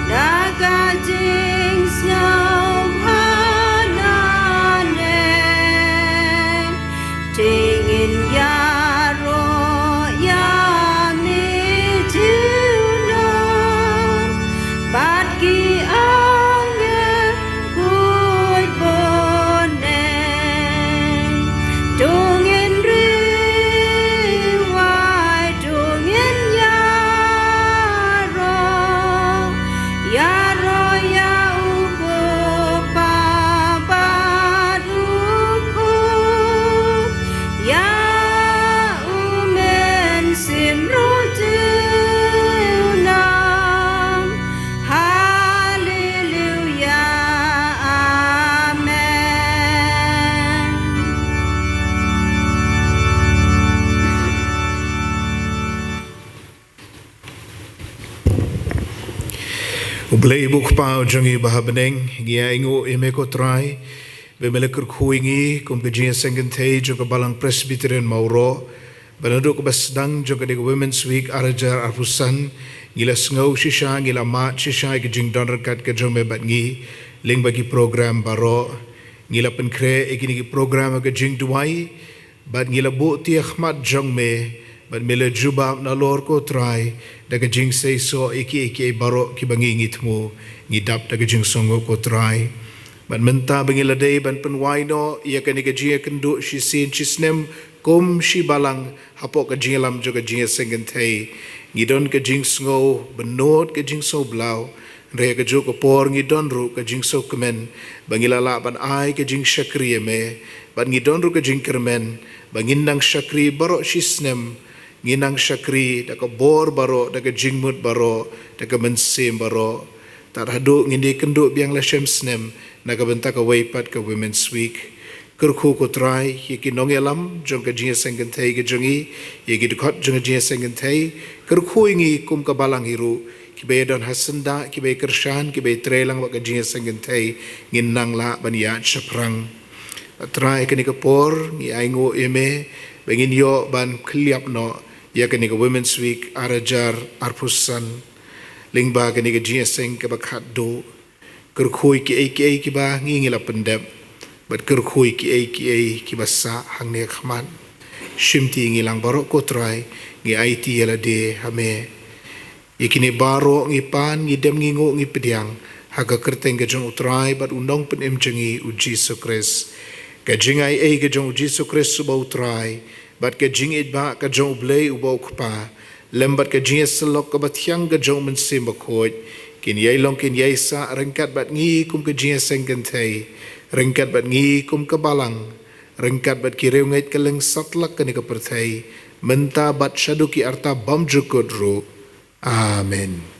da ka jingsngewbha nangne. Te ngin ïaroh ïa me junom bad ki angel khuid bun ne. To ngin rwai, to ngin ïaroh, ïaroh ïa u Kpa bad u Khun, ïa u Mynsiem ruh junom. Haleluya. Amen. U Blei u Kpa jong ngi ba ha bneng, ngi ainguh ïa me ko Trai ba me la kyrkhu ïa ngi kum ka jingïaseng kynthei jong ka Balang Presbyterian Mawroh. Ba naduh kaba sdang jong kane ka Women's Week ar hajar arphew san, ngi la sngew shisha, ngi la mad shisha ïa ka jingdon ryngkat ka jong me bad ngi lyngba ki program baroh. Ngi la pynkhreh ïa kine ki program ha ka jingduwai, bad ngi la buh ïa ka khmat jong me, bad me la jubab nalor ko Trai da ka jingseisoh ïa kiei kiei baroh kiba ngi ngi thmu, ngi dap da ka jingsngew ko Trai. Bad mynta ba ngi la dei ban pynwai noh ïa kane ka jingïakynduh shisien shisnem kum shi balang hapoh ka jingïalam jong ka jingïaseng kynthei, ngi don ka jingsngew bynnud, ka jingsngew blau. Hynrei ha kajuh ka por ngi don ruh ka jingsngewkmen ba ngi la lah ban ai ka jingshakri ïa me, bad ngi don ruh ka jingkyrmen ba ngin nang shakri baroh shisnem, ngin nang shakri da ka bor baroh, da ka jingmut baroh, da ka mynsiem baroh. Tad haduh ngin ïakynduh biang la shem snem na ka bynta kawei pat ka Women's Week. Kyrkhu ko Trai ïa ki nongïalam jong ka jingïaseng kynthei ka jong ngi, ïa ki dkhot jong ka jingïaseng kynthei. Kyrkhu ïa ngi kum ka balang hi ruh, kiba ïadon ha syndah, kiba ïakyrshan, kiba ïatreilang bad ka jingïaseng kynthei, ngin nang lah ban ïaid shaphrang. Trai, kane ka por ngi ainguh ïa me ba ngin ïoh ban khylliap noh ïa kane ka Women's Week ar hajar arphew san lyngba kane ka jingïaseng kaba khatduh. Kyrkhu ïa kiei kiei kiba ngi ngi la pyndep, bad kyrkhu ïa kiei kiei kiba sah hangne ha khmat. Shimti ïa ngi lang baroh ko Trai, ngi aiti ïa lade ha me. Ïa kine baroh ngi pan, ngi dem, ngi nguh, ngi pdiang ha ka kyrteng ka jong u Trai bad u Nongpynim jong ngi u Jisu Khrist. Ka jingaiei ka jong u Jisu Khrist uba u Trai, bad ka jingïeit ba ka jong u Blei uba u Kpa, lem bad ka jingïasyllok kaba thiang ka jong u Mynsiem Bakhuid, kin ïai long kin ïai sah ryngkat bad ngi kum ka jingïaseng kynthei, ryngkat bad ngi kum ka balang, ryngkat bad ki riewngeit kylleng satlak kane ka pyrthei, mynta bad shaduh ki arta bymjukut ruh. Amen.